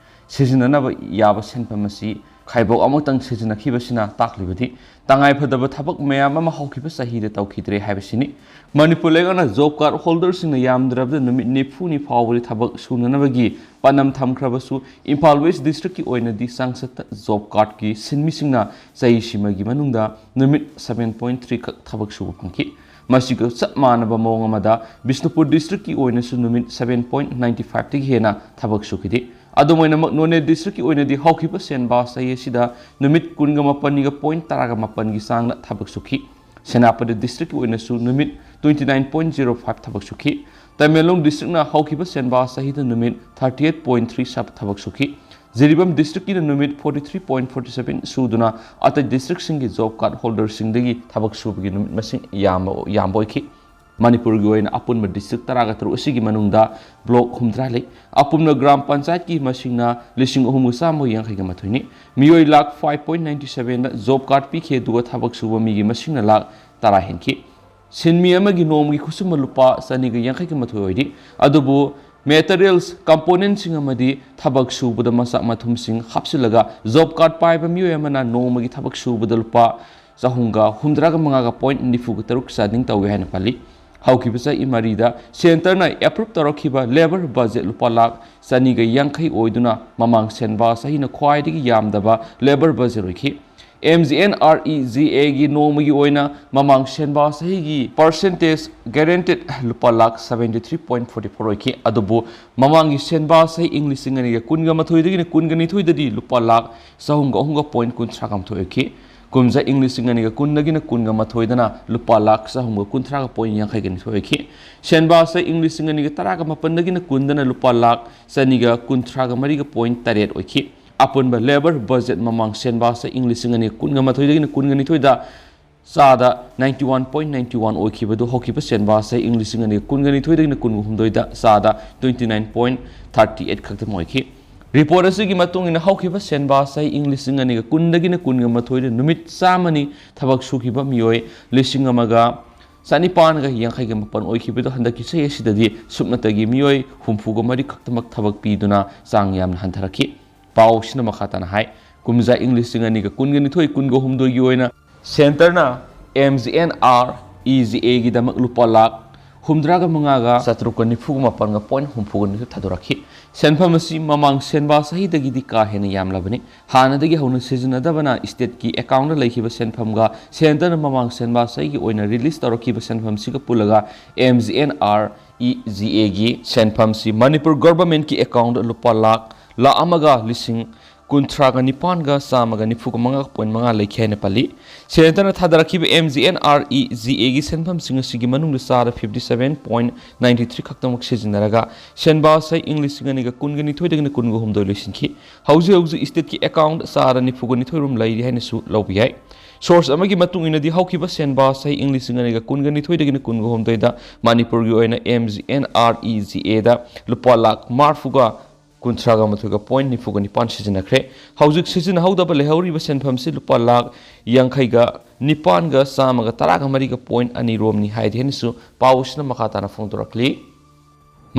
ꯁꯤꯖꯤꯟꯅꯅꯕ ꯌꯥꯕ ꯁꯦꯟꯐꯝ ꯑꯁꯤ ꯈꯥꯏꯕꯣꯛ ꯑꯃꯇꯪ ꯁꯤꯖꯤꯟꯅꯈꯤꯕꯁꯤꯅ ꯇꯥꯛꯂꯤꯕꯗꯤ ꯇꯉꯥꯏꯐꯗꯕ ꯊꯕꯛ ꯃꯌꯥꯝ ꯑꯃ ꯍꯧꯈꯤꯕ ꯆꯍꯤꯗ ꯇꯧꯈꯤꯗ꯭ꯔꯦ ꯍꯥꯏꯕꯁꯤꯅꯤ꯫ ꯃꯅꯤꯄꯨꯔ ꯂꯩꯉꯥꯛꯅ ꯖꯣꯕ ꯀꯥꯔꯗ ꯍꯣꯜꯗꯔꯁꯤꯡꯅ ꯌꯥꯝꯗ꯭ꯔꯕꯗ ꯅꯨꯃꯤꯠ ꯅꯤꯐꯨꯅꯤ ꯐꯥꯎꯕꯗꯤ ꯊꯕꯛ ꯁꯨꯅꯅꯕꯒꯤ ꯄꯥꯟꯗꯝ ꯊꯝꯈ꯭ꯔꯕꯁꯨ, ꯏꯝꯐꯥꯜ ꯋꯦꯁ ꯗꯤꯁꯇ꯭ꯔꯤꯛꯀꯤ ꯑꯣꯏꯅꯗꯤ ꯆꯥꯡꯆꯠꯇ ꯖꯣꯕ ꯀꯥꯔꯗꯀꯤ ꯁꯤꯟꯃꯤꯁꯤꯡꯅ ꯆꯍꯤꯁꯤꯃꯒꯤ ꯃꯅꯨꯡꯗ ꯅꯨꯃꯤꯠ ꯁꯚꯦꯟ ꯄꯣꯏꯟꯠ ꯊ꯭ꯔꯤ ꯈꯛ ꯊꯕꯛ ꯁꯨꯕ ꯐꯪꯈꯤ꯫ ꯃꯁꯤꯒ ꯆꯞ ꯃꯥꯟꯅꯕ ꯃꯑꯣꯡ ꯑꯃꯗ ꯕꯤꯁꯅꯨꯄꯨꯔ ꯗꯤꯁꯇ꯭ꯔꯤꯛꯀꯤ ꯑꯣꯏꯅꯁꯨ ꯅꯨꯃꯤꯠ ꯁꯚꯦꯟ ꯄꯣꯏꯟꯠ ꯅꯥꯏꯟꯇꯤ ꯐꯥꯏꯚꯇꯒꯤ ꯍꯦꯟꯅ ꯊꯕꯛ ꯁꯨꯈꯤꯗꯦ꯫ ꯑꯗꯨꯝ ꯑꯣꯏꯅꯃꯛ, ꯅꯣꯅꯦ ꯗꯤꯁꯇ꯭ꯔꯤꯛꯀꯤ ꯑꯣꯏꯅꯗꯤ ꯍꯧꯈꯤꯕ ꯁꯦꯟꯕꯥ ꯆꯍꯤ ꯑꯁꯤꯗ ꯅꯨꯃꯤꯠ ꯀꯨꯟꯒ ꯃꯥꯄꯟꯒ ꯄꯣꯏꯟꯠ ꯇꯔꯥꯒ ꯃꯥꯄꯟꯒꯤ ꯆꯥꯡꯗ ꯊꯕꯛ ꯁꯨꯈꯤ꯫ ꯁꯦꯅꯥꯄꯇꯤ ꯗꯤꯁꯇ꯭ꯔꯤꯛꯀꯤ ꯑꯣꯏꯅꯁꯨ ꯅꯨꯃꯤꯠ twenty nine point zero five ꯊꯕꯛ ꯁꯨꯈꯤ꯫ ꯇꯃꯦꯡꯂꯣꯡ ꯗꯤꯁꯇ꯭ꯔꯤꯛꯅ ꯍꯧꯈꯤꯕ ꯁꯦꯟꯕꯥ ꯆꯍꯤꯗ ꯅꯨꯃꯤꯠ ꯊꯥꯔꯇꯤ ꯑꯩꯠ ꯄꯣꯏꯟꯠ ꯊ꯭ꯔꯤ ꯊꯕꯛ ꯁꯨꯈꯤ꯫ ꯖꯤꯔꯤꯕꯥꯝ ꯗꯤꯁꯇ꯭ꯔꯤꯛꯀꯤꯅ ꯅꯨꯃꯤꯠ forty three point forty seven ꯁꯨꯗꯨꯅ ꯑꯇꯩ ꯗꯤꯁꯇ꯭ꯔꯤꯛꯁꯤꯡꯒꯤ ꯖꯣꯕ ꯀꯥꯔꯗ ꯍꯣꯜꯗꯔꯁꯤꯡꯗꯒꯤ ꯊꯕꯛ ꯁꯨꯕꯒꯤ ꯅꯨꯃꯤꯠ ꯃꯁꯤꯡ ꯌꯥꯝꯕ, ꯌꯥꯝꯕ ꯑꯣꯏꯈꯤ꯫ ꯃꯅꯤꯄꯨꯔꯒꯤ ꯑꯣꯏꯅ ꯑꯄꯨꯟꯕ ꯗꯤꯁꯇ꯭ꯔꯤꯛ ꯇꯔꯥꯒ ꯇꯔꯨꯛ ꯑꯁꯤꯒꯤ ꯃꯅꯨꯡꯗ ꯕ꯭ꯂꯣꯛ ꯍꯨꯝꯗ꯭ꯔꯥ ꯂꯩ꯫ ꯑꯄꯨꯟꯕ ꯒ꯭ꯔꯥꯝ ꯄꯟꯆꯥꯌꯠꯀꯤ ꯃꯁꯤꯡꯅ ꯂꯤꯁꯤꯡ ꯑꯍꯨꯝꯒ ꯆꯥꯝꯃꯒ ꯌꯥꯡꯈꯩꯒ ꯃꯥꯊꯣꯏꯅꯤ꯫ ꯃꯤꯑꯣꯏ ꯂꯥꯈ ꯐꯥꯏꯚ ꯄꯣꯏꯟꯠ ꯅꯥꯏꯟꯇꯤ ꯁꯚꯦꯟꯗ ꯖꯣꯕ ꯀꯥꯔꯗ ꯄꯤꯈꯤ, ꯑꯗꯨꯒ ꯊꯕꯛ ꯁꯨꯕ ꯃꯤꯒꯤ ꯃꯁꯤꯡꯅ ꯂꯥꯈ ꯇꯔꯥ ꯍꯦꯟꯈꯤ꯫ ꯁꯤꯟꯃꯤ ꯑꯃꯒꯤ ꯅꯣꯡꯃꯒꯤ ꯈꯨꯠꯁꯨꯃꯟ ꯂꯨꯄꯥ ꯆꯅꯤꯒ ꯌꯥꯡꯈꯩꯒ ꯃꯥꯊꯣꯏ ꯑꯣꯏꯔꯤ꯫ ꯑꯗꯨꯕꯨ ꯃꯦꯇꯔꯤꯌꯦꯜꯁ, ꯀꯝꯄꯣꯅꯦꯟꯠꯁꯤꯡ ꯑꯃꯗꯤ ꯊꯕꯛ ꯁꯨꯕꯗ ꯃꯆꯥꯛ ꯃꯊꯨꯝꯁꯤꯡ ꯍꯥꯞꯆꯤꯜꯂꯒ ꯖꯣꯕ ꯀꯥꯔꯗ ꯄꯥꯏꯕ ꯃꯤꯑꯣꯏ ꯑꯃꯅ ꯅꯣꯡꯃꯒꯤ ꯊꯕꯛ ꯁꯨꯕꯗ ꯂꯨꯄꯥ ꯆꯍꯨꯝꯒ ꯍꯨꯝꯗ꯭ꯔꯥꯒ ꯃꯉꯥꯒ ꯄꯣꯏꯟꯠ ꯅꯤꯐꯨꯒ ꯇꯔꯨꯛ ꯆꯥꯗꯤꯡ ꯇꯧꯏ ꯍꯥꯏꯅ ꯄꯜꯂꯤ꯫ ꯍꯧꯈꯤꯕ ꯆꯍꯤ ꯃꯔꯤꯗ ꯁꯦꯟꯇꯔꯅ ꯑꯦꯄ꯭ꯔꯨꯞ ꯇꯧꯔꯛꯈꯤꯕ ꯂꯦꯕꯔ ꯕꯖꯦꯠ ꯂꯨꯄꯥ ꯂꯥꯈ ꯆꯅꯤꯒ ꯌꯥꯡꯈꯩ ꯑꯣꯏꯗꯨꯅ ꯃꯃꯥꯡ ꯁꯦꯟꯕꯥ ꯆꯍꯤꯅ ꯈ꯭ꯋꯥꯏꯗꯒꯤ ꯌꯥꯝꯗꯕ ꯂꯦꯕꯔ ꯕꯖꯦꯠ ꯑꯣꯏꯈꯤ꯫ M G N R E G ꯑꯦꯒꯤ ꯅꯣꯡꯃꯒꯤ ꯑꯣꯏꯅ ꯃꯃꯥꯡ ꯁꯦꯟꯕꯥ ꯆꯍꯤꯒꯤ ꯄꯥꯔꯁꯦꯟꯇꯦꯖ ꯒꯦꯔꯦꯟꯇꯦꯗ ꯂꯨꯄꯥ lakh seventy three point forty four ꯑꯣꯏꯈꯤ꯫ ꯑꯗꯨꯕꯨ ꯃꯃꯥꯡꯒꯤ ꯁꯦꯟꯕꯥ ꯆꯍꯤ ꯏꯪ ꯂꯤꯁꯤꯡ ꯑꯅꯤꯒ ꯀꯨꯟꯒ ꯃꯥꯊꯣꯏꯗꯒꯤꯅ ꯀꯨꯟꯒ ꯅꯤꯊꯣꯏꯗꯗꯤ ꯂꯨꯄꯥ ꯂꯥꯈ ꯆꯍꯨꯝꯒ ꯑꯍꯨꯝꯒ ꯄꯣꯏꯟꯠ ꯀꯨꯟꯊ꯭ꯔꯥꯒ ꯃꯥꯊꯣꯏ ꯑꯣꯏꯈꯤ꯫ ꯀꯨꯝꯖꯥ ꯏꯪ ꯂꯤꯁꯤꯡ ꯑꯅꯤꯒ ꯀꯨꯟꯗꯒꯤꯅ ꯀꯨꯟꯒ ꯃꯥꯊꯣꯏꯗꯅ ꯂꯨꯄꯥ ꯂꯥꯈ ꯆꯍꯨꯝꯒ ꯀꯨꯟꯊ꯭ꯔꯥꯒ ꯄꯣꯏꯟꯠ ꯌꯥꯡꯈꯩꯒ ꯅꯤꯊꯣꯏ ꯑꯣꯏꯈꯤ꯫ ꯁꯦꯟꯕꯥ ꯆꯍꯤ ꯏꯪ ꯂꯤꯁꯤꯡ ꯑꯅꯤꯒ ꯇꯔꯥꯒ ꯃꯥꯄꯟꯗꯒꯤꯅ ꯀꯨꯟꯗꯅ ꯂꯨꯄꯥ ꯂꯥꯈ ꯆꯅꯤꯒ ꯀꯨꯟꯊ꯭ꯔꯥꯒ ꯃꯔꯤꯒ ꯄꯣꯏꯟꯠ ꯇꯔꯦꯠ ꯑꯣꯏꯈꯤ꯫ ꯑꯄꯨꯟꯕ ꯂꯦꯕꯔ ꯕꯖꯦꯠ ꯃꯃꯥꯡ ꯁꯦꯟꯕꯥ ꯆꯍꯤ ꯏꯪ ꯂꯤꯁꯤꯡ ꯑꯅꯤꯒ ꯀꯨꯟꯒ ꯃꯥꯊꯣꯏꯗꯒꯤꯅ ꯀꯨꯟꯒ ꯅꯤꯊꯣꯏꯗ ꯆꯥꯗ ninety one point ninety one ꯑꯣꯏꯈꯤꯕꯗꯨ ꯍꯧꯈꯤꯕ ꯁꯦꯟꯕꯥ ꯆꯍꯤ ꯏꯪ ꯂꯤꯁꯤꯡ ꯑꯅꯤꯒ ꯀꯨꯟꯒ ꯅꯤꯊꯣꯏꯗꯒꯤꯅ ꯀꯨꯟꯒ ꯍꯨꯝꯗꯣꯏꯗ ꯆꯥꯗ twenty nine point thirty eight ꯈꯛꯇꯃꯛ ꯑꯣꯏꯈꯤ꯫ ꯔꯤꯄꯣꯔꯠ ꯑꯁꯤꯒꯤ ꯃꯇꯨꯡ ꯏꯟꯅ ꯍꯧꯈꯤꯕ ꯁꯦꯟꯕꯥ ꯆꯍꯤ ꯏꯪ ꯂꯤꯁꯤꯡ ꯑꯅꯤꯒ ꯀꯨꯟꯗꯒꯤꯅ ꯀꯨꯟꯒ ꯃꯥꯊꯣꯏꯗ ꯅꯨꯃꯤꯠ ꯆꯥꯝꯃꯅꯤ ꯊꯕꯛ ꯁꯨꯈꯤꯕ ꯃꯤꯑꯣꯏ ꯂꯤꯁꯤꯡ ꯑꯃꯒ ꯆꯅꯤꯄꯥꯟꯒ ꯌꯥꯡꯈꯩꯒ ꯃꯥꯄꯟ ꯑꯣꯏꯈꯤꯕꯗꯨ ꯍꯟꯗꯛꯀꯤ ꯆꯍꯤ ꯑꯁꯤꯗꯗꯤ ꯁꯨꯞꯅꯇꯒꯤ ꯃꯤꯑꯣꯏ ꯍꯨꯝꯐꯨꯒ ꯃꯔꯤ ꯈꯛꯇꯃꯛ ꯊꯕꯛ ꯄꯤꯗꯨꯅ ꯆꯥꯡ ꯌꯥꯝꯅ ꯍꯟꯊꯔꯛꯈꯤ꯫ ꯄꯥꯎꯁꯤꯅ ꯃꯈꯥ ꯇꯥꯅ ꯍꯥꯏ, ꯀꯨꯝꯖꯥ ꯏꯪ ꯂꯤꯁꯤꯡ ꯑꯅꯤꯒ ꯀꯨꯟꯒ ꯅꯤꯊꯣꯏ ꯀꯨꯟꯒ ꯍꯨꯝꯗꯣꯏꯒꯤ ꯑꯣꯏꯅ ꯁꯦꯟꯇꯔꯅ M G N R E G ꯑꯦꯒꯤꯗꯃꯛ ꯂꯨꯄꯥ ꯂꯥꯈ ꯍꯨꯝꯗ꯭ꯔꯥꯒ ꯃꯉꯥꯒ ꯆꯥꯇ꯭ꯔꯨꯛꯀ ꯅꯤꯐꯨꯒ ꯃꯥꯄꯟꯒ ꯄꯣꯏꯟ ꯍꯨꯝꯐꯨꯒ ꯅꯤꯊꯣꯏ ꯊꯥꯗꯣꯔꯛꯈꯤ꯫ ꯁꯦꯟꯐꯝ ꯑꯁꯤ ꯃꯃꯥꯡ ꯁꯦꯟꯕꯥ ꯆꯍꯤꯗꯒꯤꯗꯤ ꯀꯥ ꯍꯦꯟꯅ ꯌꯥꯝꯂꯕꯅꯤ꯫ ꯍꯥꯟꯅꯗꯒꯤ ꯍꯧꯅ ꯁꯤꯖꯤꯟꯅꯗꯕꯅ ꯏꯁꯇꯦꯠꯀꯤ ꯑꯦꯀꯥꯎꯟꯗ ꯂꯩꯈꯤꯕ ꯁꯦꯟꯐꯝꯒ ꯁꯦꯟꯇꯔꯅ ꯃꯃꯥꯡ ꯁꯦꯟꯕꯥ ꯆꯍꯤꯒꯤ ꯑꯣꯏꯅ ꯔꯤꯂꯤꯁ ꯇꯧꯔꯛꯈꯤꯕ ꯁꯦꯟꯐꯝꯁꯤꯒ ꯄꯨꯜꯂꯒ M G N R E G ꯑꯦꯒꯤ ꯁꯦꯟꯐꯝꯁꯤ ꯃꯅꯤꯄꯨꯔ ꯒꯣꯚꯔꯟꯃꯦꯟꯠꯀꯤ ꯑꯦꯀꯥꯎꯟꯗ ꯂꯨꯄꯥ ꯂꯥꯈ, ꯂꯥꯈ ꯑꯃꯒ ꯂꯤꯁꯤꯡ ꯀꯨꯟꯊ꯭ꯔꯥꯒ ꯅꯤꯄꯥꯟꯒ ꯆꯥꯝꯃꯒ ꯅꯤꯐꯨꯒ ꯃꯉꯥ ꯄꯣꯏꯟ ꯃꯉꯥ ꯂꯩꯈꯤ ꯍꯥꯏꯅ ꯄꯜꯂꯤ꯫ ꯁꯦꯟꯇꯔꯅ ꯊꯥꯗꯔꯛꯈꯤꯕ M G N R E G ꯑꯦꯒꯤ ꯁꯦꯟꯐꯝꯁꯤꯡ ꯑꯁꯤꯒꯤ ꯃꯅꯨꯡꯗ ꯆꯥꯗ fifty seven point ninety three ꯈꯛꯇꯃꯛ ꯁꯤꯖꯤꯟꯅꯔꯒ ꯁꯦꯟꯕꯥ ꯆꯍꯤ ꯏꯪ ꯂꯤꯁꯤꯡ ꯑꯅꯤꯒ ꯀꯨꯟꯒ ꯅꯤꯊꯣꯏꯗꯒꯤꯅ ꯀꯨꯟꯒ ꯍꯨꯝꯗꯣꯏ ꯂꯣꯏꯁꯤꯟꯈꯤ꯫ ꯍꯧꯖꯤꯛ ꯍꯧꯖꯤꯛ ꯏꯁꯇꯦꯠꯀꯤ ꯑꯦꯀꯥꯎꯟꯗ ꯆꯥꯗ ꯅꯤꯐꯨꯒ ꯅꯤꯊꯣꯏ ꯔꯣꯝ ꯂꯩꯔꯤ ꯍꯥꯏꯅꯁꯨ ꯂꯧꯕ ꯌꯥꯏ꯫ ꯁꯣꯔꯁ ꯑꯃꯒꯤ ꯃꯇꯨꯡ ꯏꯟꯅꯗꯤ ꯍꯧꯈꯤꯕ ꯁꯦꯟꯕꯥ ꯆꯍꯤ ꯏꯪ ꯂꯤꯁꯤꯡ ꯑꯅꯤꯒ ꯀꯨꯟꯒ ꯅꯤꯊꯣꯏꯗꯒꯤꯅ ꯀꯨꯟꯒ ꯍꯨꯝꯗꯣꯏꯗ ꯃꯅꯤꯄꯨꯔꯒꯤ ꯑꯣꯏꯅ M G N R E G ꯑꯦꯗ ꯂꯨꯄꯥ ꯂꯥꯈ ꯃꯔꯤꯐꯨꯒ ꯀꯨꯟꯊ꯭ꯔꯥꯒ ꯃꯥꯊꯣꯏꯒ ꯄꯣꯏꯟ ꯅꯤꯐꯨꯒ ꯅꯤꯄꯥꯟ ꯁꯤꯖꯤꯟꯅꯈ꯭ꯔꯦ꯫ ꯍꯧꯖꯤꯛ ꯁꯤꯖꯤꯟꯅꯍꯧꯗꯕ ꯂꯩꯍꯧꯔꯤꯕ ꯁꯦꯟꯐꯝꯁꯤ ꯂꯨꯄꯥ ꯂꯥꯈ ꯌꯥꯡꯈꯩꯒ ꯅꯤꯄꯥꯟꯒ ꯆꯥꯝꯃꯒ ꯇꯔꯥꯒ ꯃꯔꯤꯒ ꯄꯣꯏꯟ ꯑꯅꯤ ꯔꯣꯝꯅꯤ ꯍꯥꯏꯗꯤ ꯍꯥꯏꯅꯁꯨ ꯄꯥꯎ ꯑꯁꯤꯅ ꯃꯈꯥ ꯇꯥꯅ ꯐꯣꯡꯗꯣꯔꯛꯂꯤ꯫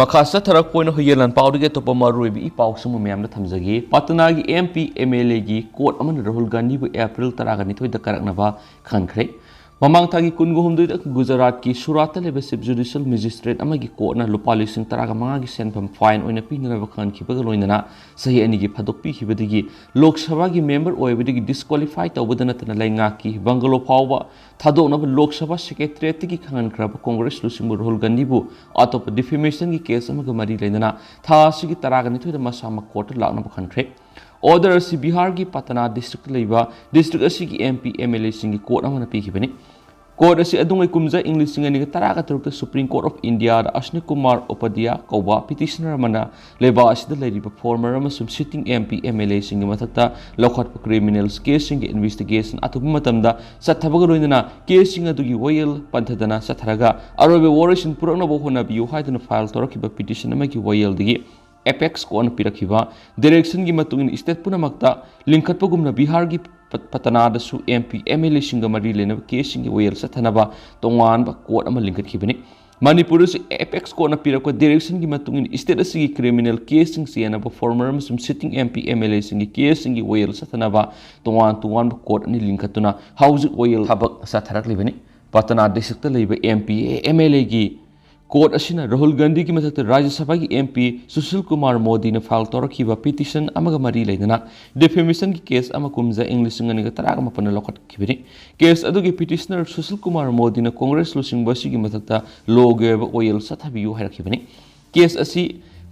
ꯃꯈꯥ ꯆꯠꯊꯔꯛꯄ ꯑꯣꯏꯅ ꯍꯨꯏꯌꯦꯟ ꯂꯥꯟꯄꯥꯎꯗꯒꯤ ꯑꯇꯣꯞꯄ ꯃꯔꯨꯑꯣꯏꯕ ꯏ ꯄꯥꯎꯁꯤꯡꯕꯨ ꯃꯌꯥꯝꯗ ꯊꯝꯖꯒꯦ꯫ ꯄꯇꯅꯥꯒꯤ ꯑꯦꯝ ꯄꯤ ꯑꯦꯝ ꯑꯦꯜ ꯑꯦꯒꯤ ꯀꯣꯔꯠ ꯑꯃꯅ ꯔꯥꯍꯨꯜ ꯒꯥꯟꯙꯤꯕꯨ ꯑꯦꯄ꯭ꯔꯤꯜ ꯇꯔꯥꯒ ꯅꯤꯊꯣꯏꯗ ꯀꯥꯔꯛꯅꯕ ꯈꯟꯈ꯭ꯔꯦ꯫ ꯃꯃꯥꯡ ꯊꯥꯒꯤ ꯀꯨꯟꯒ ꯍꯨꯝꯗꯣꯏꯗ ꯒꯨꯖꯔꯥꯠꯀꯤ ꯁꯨꯔꯥꯠꯇ ꯂꯩꯕ ꯆꯤꯐ ꯖꯨꯗꯤꯁꯤꯌꯦꯜ ꯃꯦꯖꯤꯁꯇ꯭ꯔꯦꯠ ꯑꯃꯒꯤ ꯀꯣꯔꯠꯅ ꯂꯨꯄꯥ ꯂꯤꯁꯤꯡ ꯇꯔꯥꯒ ꯃꯉꯥꯒꯤ ꯁꯦꯟꯐꯝ ꯐꯥꯏꯟ ꯑꯣꯏꯅ ꯄꯤꯅꯅꯕ ꯈꯪꯍꯟꯈꯤꯕꯒ ꯂꯣꯏꯅꯅ ꯆꯍꯤ ꯑꯅꯤꯒꯤ ꯐꯥꯗꯣꯛ ꯄꯤꯈꯤꯕꯗꯒꯤ ꯂꯣꯛ ꯁꯚꯥꯒꯤ ꯃꯦꯝꯕꯔ ꯑꯣꯏꯕꯗꯒꯤ ꯗꯤꯁꯀ꯭ꯋꯥꯂꯤꯐꯥꯏ ꯇꯧꯕꯗ ꯅꯠꯇꯅ ꯂꯩꯉꯥꯛꯀꯤ ꯕꯪꯒꯂꯣ ꯐꯥꯎꯕ ꯊꯥꯗꯣꯛꯅꯕ ꯂꯣꯛ ꯁꯚꯥ ꯁꯦꯀ꯭ꯔꯦꯇꯔꯤꯌꯦꯠꯇꯒꯤ ꯈꯪꯍꯟꯈ꯭ꯔꯕ ꯀꯣꯡꯒ꯭ꯔꯦꯁ ꯂꯨꯆꯤꯡꯕ ꯔꯥꯍꯨꯜ ꯒꯥꯟꯙꯤꯕꯨ ꯑꯇꯣꯞꯄ ꯗꯤꯐꯦꯃꯦꯁꯟꯒꯤ ꯀꯦꯁ ꯑꯃꯒ ꯃꯔꯤ ꯂꯩꯅꯅ ꯊꯥ ꯑꯁꯤꯒꯤ ꯇꯔꯥꯒ ꯅꯤꯊꯣꯏꯗ ꯃꯁꯥꯃꯛ ꯀꯣꯔꯠꯇ ꯂꯥꯛꯅꯕ ꯈꯟꯈ꯭ꯔꯦ꯫ ꯑꯣꯔꯗꯔ ꯑꯁꯤ ꯕꯤꯍꯥꯔꯒꯤ ꯄꯇꯅꯥ ꯗꯤꯁꯇ꯭ꯔꯤꯛꯇ ꯂꯩꯕ ꯗꯤꯁꯇ꯭ꯔꯤꯛ ꯑꯁꯤꯒꯤ ꯑꯦꯝ ꯄꯤ ꯑꯦꯝ ꯑꯦꯜ ꯑꯦꯁꯤꯡꯒꯤ ꯀꯣꯔꯠ ꯑꯃꯅ ꯄꯤꯈꯤꯕꯅꯤ꯫ ꯀꯣꯔꯠ ꯑꯁꯤ ꯑꯗꯨꯉꯩ ꯀꯨꯝꯖꯥ ꯏꯪ ꯂꯤꯁꯤꯡ ꯑꯅꯤꯒ ꯇꯔꯥꯒ ꯇꯔꯨꯛꯇ ꯁꯨꯄ꯭ꯔꯤꯝ ꯀꯣꯔꯠ ꯑꯣꯐ ꯏꯟꯗꯤꯌꯥꯗ ꯑꯁꯅꯤ ꯀꯨꯃꯥꯔ ꯎꯄꯥꯙ꯭ꯌꯥ ꯀꯧꯕ ꯄꯤꯇꯤꯁꯅꯔ ꯑꯃꯅ ꯂꯩꯕꯥꯛ ꯑꯁꯤꯗ ꯂꯩꯔꯤꯕ ꯐꯣꯔꯃꯔ ꯑꯃꯁꯨꯡ sitting M P M L ꯑꯦꯁꯤꯡꯒꯤ ꯃꯊꯛꯇ ꯂꯧꯈꯠꯄ ꯀ꯭ꯔꯤꯃꯤꯅꯦꯜ ꯀꯦꯁꯁꯤꯡꯒꯤ ꯏꯟꯚꯦꯁꯇꯤꯒꯦꯁꯟ ꯑꯊꯨꯕ ꯃꯇꯝꯗ ꯆꯠꯊꯕꯒ ꯂꯣꯏꯅꯅ ꯀꯦꯁꯁꯤꯡ ꯑꯗꯨꯒꯤ ꯋꯥꯌꯦꯜ ꯄꯟꯊꯗꯅ ꯆꯠꯊꯔꯒ ꯑꯔꯣꯏꯕ ꯋꯥꯔꯣꯏꯁꯤꯟ ꯄꯨꯔꯛꯅꯕ ꯍꯣꯠꯅꯕꯤꯌꯨ ꯍꯥꯏꯗꯨꯅ ꯐꯥꯏꯜ ꯇꯧꯔꯛꯈꯤꯕ ꯄꯤꯇꯤꯁꯟ ꯑꯃꯒꯤ ꯋꯥꯌꯦꯜꯗꯒꯤ ꯑꯦꯄꯦꯛꯁ ꯀꯣꯔꯠꯅ ꯄꯤꯔꯛꯈꯤꯕ ꯗꯤꯔꯦꯛꯁꯟꯒꯤ ꯃꯇꯨꯡ ꯏꯟꯅ ꯁ꯭ꯇꯦꯠ ꯄꯨꯝꯅꯃꯛꯇ ꯂꯤꯡꯈꯠꯄꯒꯨꯝꯅ ꯕꯤꯍꯥꯔꯒꯤ ꯄ-, ꯄꯇꯅꯥꯗꯁꯨ ꯑꯦꯝ ꯄꯤ ꯑꯦꯝ ꯑꯦꯜ ꯑꯦꯁꯤꯡꯒ ꯃꯔꯤ ꯂꯩꯅꯕ ꯀꯦꯁꯁꯤꯡꯒꯤ ꯋꯥꯌꯦꯜ ꯆꯠꯊꯅꯕ ꯇꯣꯉꯥꯟꯕ ꯀꯣꯔꯠ ꯑꯃ ꯂꯤꯡꯈꯠꯈꯤꯕꯅꯤ꯫ ꯃꯅꯤꯄꯨꯔꯗꯁꯨ ꯑꯦꯄꯦꯛꯁ ꯀꯣꯔꯠꯅ ꯄꯤꯔꯛꯄ ꯗꯤꯔꯦꯛꯁꯟꯒꯤ ꯃꯇꯨꯡ ꯏꯟꯅ ꯏꯁꯇꯦꯠ ꯑꯁꯤꯒꯤ ꯀ꯭ꯔꯤꯃꯤꯅꯦꯜ ꯀꯦꯁꯁꯤꯡ ꯆꯦꯟꯅꯕ ꯐꯣꯔꯃꯔ ꯑꯃꯁꯨꯡ sitting M P M L ꯑꯦꯁꯤꯡꯒꯤ ꯀꯦꯁꯁꯤꯡꯒꯤ ꯋꯥꯌꯦꯜ ꯆꯠꯊꯅꯕ ꯇꯣꯉꯥꯟ ꯇꯣꯉꯥꯟꯕ ꯀꯣꯔꯠ ꯑꯅꯤ ꯂꯤꯡꯈꯠꯇꯨꯅ ꯍꯧꯖꯤꯛ ꯋꯥꯌꯦꯜ ꯊꯕꯛ ꯆꯠꯊꯔꯛꯂꯤꯕꯅꯤ꯫ ꯄꯇꯅꯥ ꯗꯤꯁꯇ꯭ꯔꯤꯛꯇ ꯂꯩꯕ ꯑꯦꯝ ꯄꯤ ꯑꯦꯝ ꯑꯦꯜ ꯑꯦꯒꯤ ꯀꯣꯔꯠ ꯑꯁꯤꯅ ꯔꯥꯍꯨꯜ ꯒꯥꯟꯙꯤꯒꯤ ꯃꯊꯛꯇ ꯔꯥꯖ꯭ꯌ ꯁꯚꯥꯒꯤ ꯑꯦꯝ ꯄꯤ ꯁꯨꯁꯤꯜ ꯀꯨꯃꯥꯔ ꯃꯣꯗꯤꯅ ꯐꯥꯏꯜ ꯇꯧꯔꯛꯈꯤꯕ ꯄꯤꯇꯤꯁꯟ ꯑꯃꯒ ꯃꯔꯤ ꯂꯩꯅꯅ ꯗꯤꯐꯦꯃꯦꯁꯟꯒꯤ ꯀꯦꯁ ꯑꯃ ꯀꯨꯝꯖꯥ ꯏꯪ ꯂꯤꯁꯤꯡ ꯑꯅꯤꯒ ꯇꯔꯥꯒ ꯃꯥꯄꯟꯗ ꯂꯧꯈꯠꯈꯤꯕꯅꯤ꯫ ꯀꯦꯁ ꯑꯗꯨꯒꯤ ꯄꯤꯇꯤꯁꯅꯔ ꯁꯨꯁꯤꯜ ꯀꯨꯃꯥꯔ ꯃꯣꯗꯤꯅ ꯀꯣꯡꯒ꯭ꯔꯦꯁ ꯂꯨꯆꯤꯡꯕ ꯑꯁꯤꯒꯤ ꯃꯊꯛꯇ ꯂꯣꯒꯤ ꯑꯣꯏꯕ ꯋꯥꯌꯦꯜ ꯆꯠꯊꯕꯤꯌꯨ ꯍꯥꯏꯔꯛꯈꯤꯕꯅꯤ꯫ ꯀꯦꯁ ꯑꯁꯤ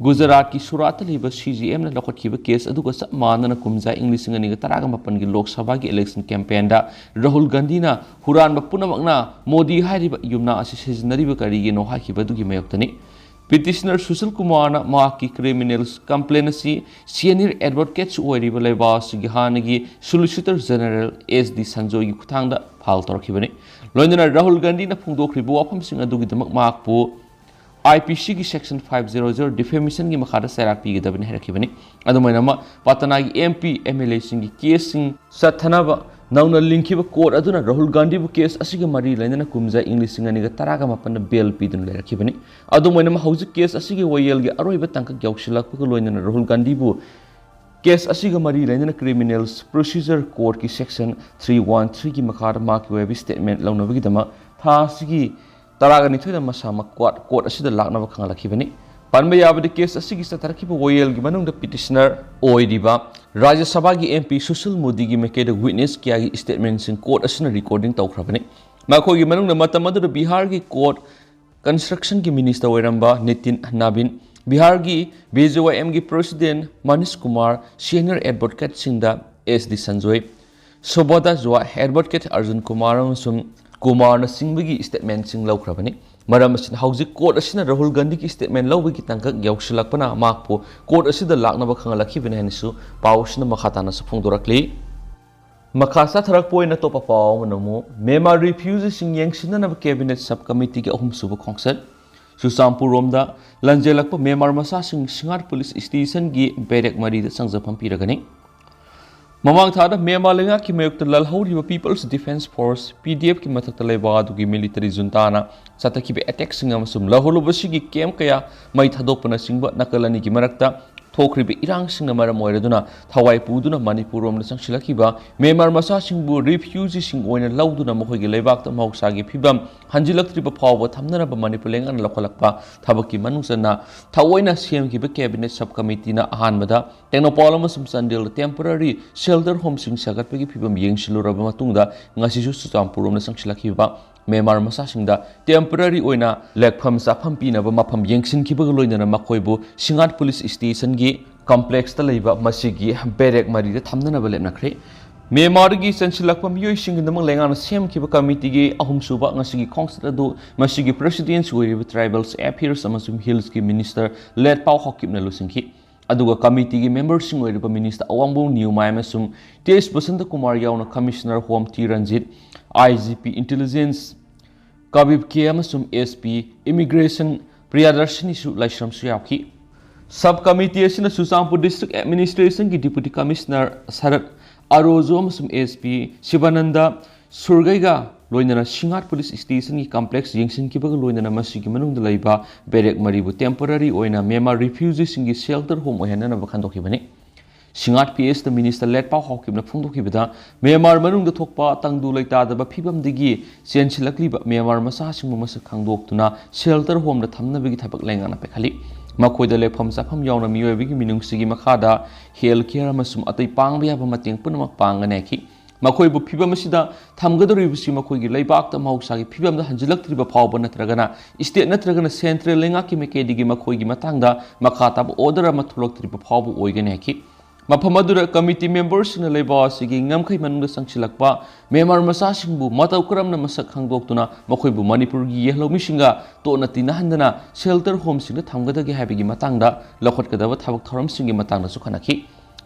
ꯒꯨꯖꯔꯥꯠꯀꯤ ꯁꯨꯔꯥꯠꯇ ꯂꯩꯕ ꯁꯤ ꯖꯤ ꯑꯦꯝꯅ ꯂꯧꯈꯠꯈꯤꯕ ꯀꯦꯁ ꯑꯗꯨꯒ ꯆꯞ ꯃꯥꯟꯅꯅ ꯀꯨꯝꯖꯥ ꯏꯪ ꯂꯤꯁꯤꯡ ꯑꯅꯤꯒ ꯇꯔꯥꯒ ꯃꯥꯄꯟꯒꯤ ꯂꯣꯛ ꯁꯚꯥꯒꯤ ꯏꯂꯦꯛꯁꯟ ꯀꯦꯝꯄꯦꯟꯗ ꯔꯥꯍꯨꯜ ꯒꯥꯟꯙꯤꯅ ꯍꯨꯔꯥꯟꯕ ꯄꯨꯝꯅꯃꯛꯅ ꯃꯣꯗꯤ ꯍꯥꯏꯔꯤꯕ ꯌꯨꯝꯅꯥ ꯑꯁꯤ ꯁꯤꯖꯤꯟꯅꯔꯤꯕ ꯀꯔꯤꯒꯤꯅꯣ ꯍꯥꯏꯈꯤꯕ ꯑꯗꯨꯒꯤ ꯃꯥꯌꯣꯛꯇꯅꯤ꯫ ꯄꯤꯇꯤꯁꯅꯔ ꯁꯨꯁꯤꯜ ꯀꯨꯃꯥꯔꯅ ꯃꯍꯥꯛꯀꯤ ꯀ꯭ꯔꯤꯃꯤꯅꯦꯜ ꯀꯝꯄ꯭ꯂꯦꯟ ꯑꯁꯤ ꯁꯦꯅꯤꯌꯔ ꯑꯦꯗꯚꯣꯀꯦꯠꯁꯨ ꯑꯣꯏꯔꯤꯕ ꯂꯩꯕꯥꯛ ꯑꯁꯤꯒꯤ ꯍꯥꯟꯅꯒꯤ ꯁꯣꯂꯤꯁꯤꯇꯔ ꯖꯦꯅꯔꯦꯜ ꯑꯦꯁ ꯗꯤ ꯁꯟꯖꯣꯏꯒꯤ ꯈꯨꯠꯊꯥꯡꯗ ꯐꯥꯏꯜ ꯇꯧꯔꯛꯈꯤꯕꯅꯤ꯫ ꯂꯣꯏꯅꯅ ꯔꯥꯍꯨꯜ ꯒꯥꯟꯙꯤꯅ ꯐꯣꯡꯗꯣꯛꯈ꯭ꯔꯤꯕ ꯋꯥꯐꯝꯁꯤꯡ ꯑꯗꯨꯒꯤꯗꯃꯛ ꯃꯍꯥꯛꯄꯨ ꯑꯥꯏ ꯄꯤ ꯁꯤꯒꯤ ꯁꯦꯛꯁꯟ ꯐꯥꯏꯚ ꯖꯦꯔꯣ ꯖꯦꯔꯣ ꯗꯤꯐꯦꯃꯦꯁꯟꯒꯤ ꯃꯈꯥꯗ ꯆꯩꯔꯥꯛ ꯄꯤꯒꯗꯕꯅꯤ ꯍꯥꯏꯔꯛꯈꯤꯕꯅꯤ꯫ ꯑꯗꯨꯃꯥꯏꯅ ꯑꯃ ꯄꯇꯅꯥꯒꯤ ꯑꯦꯝ ꯄꯤ ꯑꯦꯝ ꯑꯦꯜ ꯑꯦꯁꯤꯡꯒꯤ ꯀꯦꯁꯁꯤꯡ ꯆꯠꯊꯅꯕ ꯅꯧꯅ ꯂꯤꯡꯈꯤꯕ ꯀꯣꯔꯠ ꯑꯗꯨꯅ ꯔꯥꯍꯨꯜ ꯒꯥꯟꯙꯤꯕꯨ ꯀꯦꯁ ꯑꯁꯤꯒ ꯃꯔꯤ ꯂꯩꯅꯅ ꯀꯨꯝꯖꯥ ꯏꯪ ꯂꯤꯁꯤꯡ ꯑꯅꯤꯒ ꯇꯔꯥꯒ ꯃꯥꯄꯟꯗ ꯕꯦꯜ ꯄꯤꯗꯨꯅ ꯂꯩꯔꯛꯈꯤꯕꯅꯤ꯫ ꯑꯗꯨꯝ ꯑꯣꯏꯅꯃꯛ ꯍꯧꯖꯤꯛ ꯀꯦꯁ ꯑꯁꯤꯒꯤ ꯋꯥꯌꯦꯜꯒꯤ ꯑꯔꯣꯏꯕ ꯇꯥꯡꯀꯛ ꯌꯧꯁꯤꯜꯂꯛꯄꯒ ꯂꯣꯏꯅꯅ ꯔꯥꯍꯨꯜ ꯒꯥꯟꯙꯤꯕꯨ ꯀꯦꯁ ꯑꯁꯤꯒ ꯃꯔꯤ ꯂꯩꯅꯅ ꯀ꯭ꯔꯤꯃꯤꯅꯦꯜ ꯄ꯭ꯔꯣꯁꯤꯖꯔ ꯀꯣꯔꯠꯀꯤ ꯁꯦꯛꯁꯟ ꯊ꯭ꯔꯤ ꯋꯥꯟ ꯊ꯭ꯔꯤꯒꯤ ꯃꯈꯥꯗ ꯃꯍꯥꯛꯀꯤ ꯑꯣꯏꯕ ꯁ꯭ꯇꯦꯠꯃꯦꯟ ꯂꯧꯅꯕꯒꯤꯗꯃꯛ ꯊꯥ ꯑꯁꯤꯒꯤ ꯇꯔꯥꯒꯅꯤꯊꯣꯏꯗ ꯃꯁꯥꯃꯛ ꯀꯣꯔꯠ, ꯀꯣꯔꯠ ꯑꯁꯤꯗ ꯂꯥꯛꯅꯕ ꯈꯪꯍꯜꯂꯛꯈꯤꯕꯅꯤ꯫ ꯄꯟꯕ ꯌꯥꯕꯗꯤ, ꯀꯦꯁ ꯑꯁꯤꯒꯤ ꯆꯠꯊꯔꯛꯈꯤꯕ ꯋꯥꯌꯦꯜꯒꯤ ꯃꯅꯨꯡꯗ ꯄꯤꯇꯤꯁꯅꯔ ꯑꯣꯏꯔꯤꯕ ꯔꯥꯖ꯭ꯌ ꯁꯚꯥꯒꯤ ꯑꯦꯝ ꯄꯤ ꯁꯨꯁꯤꯜ ꯃꯣꯗꯤꯒꯤ ꯃꯥꯏꯀꯩꯗ ꯋꯤꯠꯅꯦꯁ ꯀꯌꯥꯒꯤ ꯁ꯭ꯇꯦꯠꯃꯦꯟꯁꯤꯡ ꯀꯣꯔꯠ ꯑꯁꯤꯅ ꯔꯦꯀꯣꯔꯗꯤꯡ ꯇꯧꯈ꯭ꯔꯕꯅꯤ꯫ ꯃꯈꯣꯏꯒꯤ ꯃꯅꯨꯡꯗ ꯃꯇꯝ ꯑꯗꯨꯗ ꯕꯤꯍꯥꯔꯒꯤ ꯀꯣꯔꯠ ꯀꯟꯁꯇ꯭ꯔꯛꯁꯟꯒꯤ ꯃꯤꯅꯤꯁꯇꯔ ꯑꯣꯏꯔꯝꯕ ꯅꯤꯇꯤꯟ ꯅꯕꯤꯟ, ꯕꯤꯍꯥꯔꯒꯤ ꯕꯤ ꯖꯦ ꯋꯥꯏ ꯑꯦꯝꯒꯤ ꯄ꯭ꯔꯦꯁꯤꯗꯦꯟꯠ ꯃꯅꯤꯁ ꯀꯨꯃꯥꯔ, ꯁꯦꯅꯤꯌꯔ ꯑꯦꯗꯚꯣꯀꯦꯠꯁꯤꯡꯗ ꯑꯦꯁ ꯗꯤ ꯁꯟꯖꯣꯏ, ꯁꯣꯕꯣꯗꯥ ꯖꯨꯋꯥ, ꯑꯦꯗꯚꯣꯀꯦꯠ ꯑꯔꯖꯨꯟ ꯀꯨꯃꯥꯔ ꯑꯃꯁꯨꯡ ꯀꯨꯃꯥꯔꯅꯆꯤꯡꯕꯒꯤ ꯁ꯭ꯇꯦꯠꯃꯦꯟꯁꯤꯡ ꯂꯧꯈ꯭ꯔꯕꯅꯤ꯫ ꯃꯔꯝ ꯑꯁꯤꯅ ꯍꯧꯖꯤꯛ ꯀꯣꯔꯠ ꯑꯁꯤꯅ ꯔꯥꯍꯨꯜ ꯒꯥꯟꯙꯤꯒꯤ ꯁ꯭ꯇꯦꯠꯃꯦꯟ ꯂꯧꯕꯒꯤ ꯇꯥꯡꯀꯛ ꯌꯧꯁꯤꯜꯂꯛꯄꯅ ꯃꯍꯥꯛꯄꯨ ꯀꯣꯔꯠ ꯑꯁꯤꯗ ꯂꯥꯛꯅꯕ ꯈꯪꯍꯜꯂꯛꯈꯤꯕꯅꯤ ꯍꯥꯏꯅꯁꯨ ꯄꯥꯎ ꯑꯁꯤꯅ ꯃꯈꯥ ꯇꯥꯅꯁꯨ ꯐꯣꯡꯗꯣꯔꯛꯂꯤ꯫ ꯃꯈꯥ ꯆꯠꯊꯔꯛꯄ ꯑꯣꯏꯅ ꯑꯇꯣꯞꯄ ꯄꯥꯎ ꯑꯃꯅ ꯑꯃꯨꯛ ꯃ꯭ꯌꯥꯟꯃꯥꯔ ꯔꯤꯐ꯭ꯌꯨꯖꯤꯁꯤꯡ ꯌꯦꯡꯁꯤꯟꯅꯅꯕ ꯀꯦꯕꯤꯅꯦꯠ ꯁꯕ ꯀꯃꯤꯇꯤꯒꯤ ꯑꯍꯨꯝꯁꯨꯕ ꯈꯣꯡꯆꯠ꯫ ꯆꯨꯔꯆꯥꯟꯄꯨꯔ ꯔꯣꯝꯗ ꯂꯥꯟꯖꯦꯜꯂꯛꯄ ꯃ꯭ꯌꯥꯟꯃꯥꯔ ꯃꯆꯥꯁꯤꯡ ꯁꯤꯡꯍꯥꯔ ꯄꯨꯂꯤꯁ ꯁ꯭ꯇꯦꯁꯟꯒꯤ ꯕꯦꯔꯦꯛ ꯃꯔꯤꯗ ꯆꯪꯖꯐꯝ ꯄꯤꯔꯒꯅꯤ꯫ ꯃꯃꯥꯡ ꯊꯥꯗ ꯃ꯭ꯌꯥꯟꯃꯥꯔ ꯂꯩꯉꯥꯛꯀꯤ ꯃꯥꯌꯣꯛꯇ ꯂꯥꯜꯍꯧꯔꯤꯕ People's Defence Force, P D F ꯀꯤ ꯃꯊꯛꯇ ꯂꯩꯕ ꯑꯗꯨꯒꯤ military junta ꯅ ꯆꯠꯊꯈꯤꯕ attack ꯁꯤꯡ ꯑꯃꯁꯨꯡ ꯂꯧꯍꯧꯔꯕꯁꯤꯒꯤ camp ꯀꯌꯥ ꯃꯩ ꯊꯥꯗꯣꯛꯄꯅꯆꯤꯡꯕ ꯅꯥꯀꯜ ꯑꯅꯤꯒꯤ ꯃꯔꯛꯇ ꯊꯣꯛꯈ꯭ꯔꯤꯕ ꯏꯔꯥꯡꯁꯤꯡꯅ ꯃꯔꯝ ꯑꯣꯏꯔꯗꯨꯅ ꯊꯋꯥꯏ ꯄꯨꯗꯨꯅ ꯃꯅꯤꯄꯨꯔ ꯔꯣꯝꯗ ꯆꯪꯁꯤꯜꯂꯛꯈꯤꯕ ꯃ꯭ꯌꯥꯟꯃꯥꯔ ꯃꯆꯥꯁꯤꯡꯕꯨ refugee ꯁꯤꯡ ꯑꯣꯏꯅ ꯂꯧꯗꯨꯅ ꯃꯈꯣꯏꯒꯤ ꯂꯩꯕꯥꯛꯇ ꯃꯍꯧꯁꯥꯒꯤ ꯐꯤꯕꯝ ꯍꯟꯖꯤꯜꯂꯛꯇ꯭ꯔꯤꯕ ꯐꯥꯎꯕ ꯊꯝꯅꯅꯕ ꯃꯅꯤꯄꯨꯔ ꯂꯩꯉꯥꯛꯅ ꯂꯧꯈꯠꯂꯛꯄ ꯊꯕꯛꯀꯤ ꯃꯅꯨꯡ ꯆꯟꯅ ꯊꯑꯣꯏꯅ ꯁꯦꯝꯈꯤꯕ cabinet sub committee ꯅ ꯑꯍꯥꯟꯕꯗ ꯇꯦꯡꯅꯧꯄꯥꯜ ꯑꯃꯁꯨꯡ ꯆꯥꯟꯗꯦꯜꯗ temporary shelter home ꯁꯤꯡ ꯁꯥꯒꯠꯄꯒꯤ ꯐꯤꯕꯝ ꯌꯦꯡꯁꯤꯜꯂꯨꯔꯕ ꯃꯇꯨꯡꯗ ꯉꯁꯤꯁꯨ ꯆꯨꯔꯆꯥꯟꯄꯨꯔ ꯔꯣꯝꯗ ꯆꯪꯁꯤꯜꯂꯛꯈꯤꯕ ꯃ꯭ꯌꯥꯟꯃꯥꯔ ꯃꯆꯥꯁꯤꯡꯗ temporary ꯑꯣꯏꯅ ꯂꯦꯛꯐꯝ ꯆꯥꯐꯝ ꯄꯤꯅꯕ ꯃꯐꯝ ꯌꯦꯡꯁꯤꯟꯈꯤꯕꯒ ꯂꯣꯏꯅꯅ ꯃꯈꯣꯏꯕꯨ ꯁꯤꯡꯉꯥꯠ police station ꯒꯤ complex ꯇ ꯂꯩꯕ ꯃꯁꯤꯒꯤ barrack ꯃꯔꯤꯗ ꯊꯝꯅꯅꯕ ꯂꯦꯞꯅꯈ꯭ꯔꯦ꯫ ꯃ꯭ꯌꯥꯟꯃꯥꯔꯗꯒꯤ ꯆꯦꯟꯁꯤꯜꯂꯛꯄ ꯃꯤꯑꯣꯏꯁꯤꯡꯒꯤꯗꯃꯛ ꯂꯩꯉꯥꯛꯅ ꯁꯦꯝꯈꯤꯕ committee ꯒꯤ ꯑꯍꯨꯝꯁꯨꯕ ꯉꯁꯤꯒꯤ ꯈꯣꯡꯆꯠ ꯑꯗꯨ ꯃꯁꯤꯒꯤ president ꯑꯣꯏꯔꯤꯕ Tribals Affairs ꯑꯃꯁꯨꯡ Hills ꯀꯤ minister ꯂꯦꯠꯄꯥꯎ ꯍꯥꯎꯀꯤꯞꯅ ꯂꯨꯆꯤꯡꯈꯤ꯫ ꯑꯗꯨꯒ committee ꯒꯤ member ꯁꯤꯡ ꯑꯣꯏꯔꯤꯕ minister ꯑꯋꯥꯡꯕꯝ ꯅꯤꯌꯨꯃꯥꯏ ꯑꯃꯁꯨꯡ T H ꯕꯁꯟꯇ ꯀꯨꯃꯥꯔ ꯌꯥꯎꯅ Commissioner Home T Ranjit, I G P Intelligence ꯀꯕꯤꯕ ꯀꯦ ꯑꯃꯁꯨꯡ S P Immigration ꯄ꯭ꯔꯤꯌꯥꯗꯔꯁꯤꯅꯤꯁꯨ ꯂꯥꯏꯁ꯭ꯔꯝꯁꯨ ꯌꯥꯎꯈꯤ꯫ Sub committee ꯑꯁꯤꯅ ꯆꯨꯔꯆꯥꯟꯄꯨꯔ District Administration ꯒꯤ Deputy Commissioner ꯁꯔꯠ ꯑꯔꯣꯖꯨ ꯑꯃꯁꯨꯡ S P ꯁꯤꯕꯥꯅꯟꯗ ꯁꯨꯔꯒꯩꯒ ꯂꯣꯏꯅꯅ ꯁꯤꯡꯉꯥꯠ police station ꯒꯤ complex ꯌꯦꯡꯁꯤꯟꯈꯤꯕꯒ ꯂꯣꯏꯅꯅ ꯃꯁꯤꯒꯤ ꯃꯅꯨꯡꯗ ꯂꯩꯕ barrack ꯃꯔꯤꯕꯨ temporary ꯑꯣꯏꯅ ꯃ꯭ꯌꯥꯟꯃꯥꯔ refugee ꯁꯤꯡꯒꯤ shelter home ꯑꯣꯏꯍꯟꯅꯅꯕ ꯈꯟꯗꯣꯛꯈꯤꯕꯅꯤ꯫ ꯁꯤꯡꯉꯥꯠ P S ꯇ minister ꯂꯦꯠꯄꯥꯎ ꯍꯥꯎꯀꯤꯞꯅ ꯐꯣꯡꯗꯣꯛꯈꯤꯕꯗ, ꯃ꯭ꯌꯥꯟꯃꯥꯔ ꯃꯅꯨꯡꯗ ꯊꯣꯛꯄ ꯇꯪꯗꯨ ꯂꯩꯇꯥꯗꯕ ꯐꯤꯕꯝꯗꯒꯤ ꯆꯦꯟꯁꯤꯜꯂꯛꯂꯤꯕ ꯃ꯭ꯌꯥꯟꯃꯥꯔ ꯃꯆꯥꯁꯤꯡꯕꯨ ꯃꯁꯛ ꯈꯪꯗꯣꯛꯇꯨꯅ shelter home ꯗ ꯊꯝꯅꯕꯒꯤ ꯊꯕꯛ ꯂꯩꯉꯥꯛꯅ ꯄꯥꯏꯈꯠꯂꯤ꯫ ꯃꯈꯣꯏꯗ ꯂꯦꯛꯐꯝ ꯆꯥꯐꯝ ꯌꯥꯎꯅ ꯃꯤꯑꯣꯏꯕꯒꯤ ꯃꯤꯅꯨꯡꯁꯤꯒꯤ ꯃꯈꯥꯗ health care ꯑꯃꯁꯨꯡ ꯑꯇꯩ ꯄꯥꯡꯕ ꯌꯥꯕ ꯃꯇꯦꯡ ꯄꯨꯝꯅꯃꯛ ꯄꯥꯡꯒꯅꯤ ꯍꯥꯏꯈꯤ꯫ ꯃꯈꯣꯏꯕꯨ ꯐꯤꯕꯝ ꯑꯁꯤꯗ ꯊꯝꯒꯗꯧꯔꯤꯕꯁꯤ ꯃꯈꯣꯏꯒꯤ ꯂꯩꯕꯥꯛꯇ ꯃꯍꯧꯁꯥꯒꯤ ꯐꯤꯕꯝꯗ ꯍꯟꯖꯤꯜꯂꯛꯇ꯭ꯔꯤꯕ ꯐꯥꯎꯕ ꯅꯠꯇ꯭ꯔꯒꯅ state ꯅꯠꯇ꯭ꯔꯒꯅ central ꯂꯩꯉꯥꯛꯀꯤ ꯃꯥꯏꯀꯩꯗꯒꯤ ꯃꯈꯣꯏꯒꯤ ꯃꯇꯥꯡꯗ ꯃꯈꯥ ꯇꯥꯕ order ꯑꯃ ꯊꯣꯛꯂꯛꯇ꯭ꯔꯤꯕ ꯐꯥꯎꯕ ꯑꯣꯏꯒꯅꯤ ꯍꯥꯏꯈꯤ꯫ ꯃꯐꯝ ꯑꯗꯨꯗ committee member ꯁꯤꯡꯅ ꯂꯩꯕꯥꯛ ꯑꯁꯤꯒꯤ ꯉꯝꯈꯩ ꯃꯅꯨꯡꯗ ꯆꯪꯁꯤꯜꯂꯛꯄ ꯃ꯭ꯌꯥꯟꯃꯥꯔ ꯃꯆꯥꯁꯤꯡꯕꯨ ꯃꯇꯧ ꯀꯔꯝꯅ ꯃꯁꯛ ꯈꯪꯗꯣꯛꯇꯨꯅ ꯃꯈꯣꯏꯕꯨ ꯃꯅꯤꯄꯨꯔꯒꯤ ꯌꯦꯜꯍꯧꯃꯤꯁꯤꯡꯒ ꯇꯣꯠꯅ ꯇꯤꯟꯅꯍꯟꯗꯅ shelter home ꯁꯤꯡꯗ ꯊꯝꯒꯗꯒꯦ ꯍꯥꯏꯕꯒꯤ ꯃꯇꯥꯡꯗ ꯂꯧꯈꯠꯀꯗꯕ ꯊꯕꯛ ꯊꯧꯔꯝꯁꯤꯡꯒꯤ ꯃꯇꯥꯡꯗꯁꯨ ꯈꯟꯅꯈꯤ꯫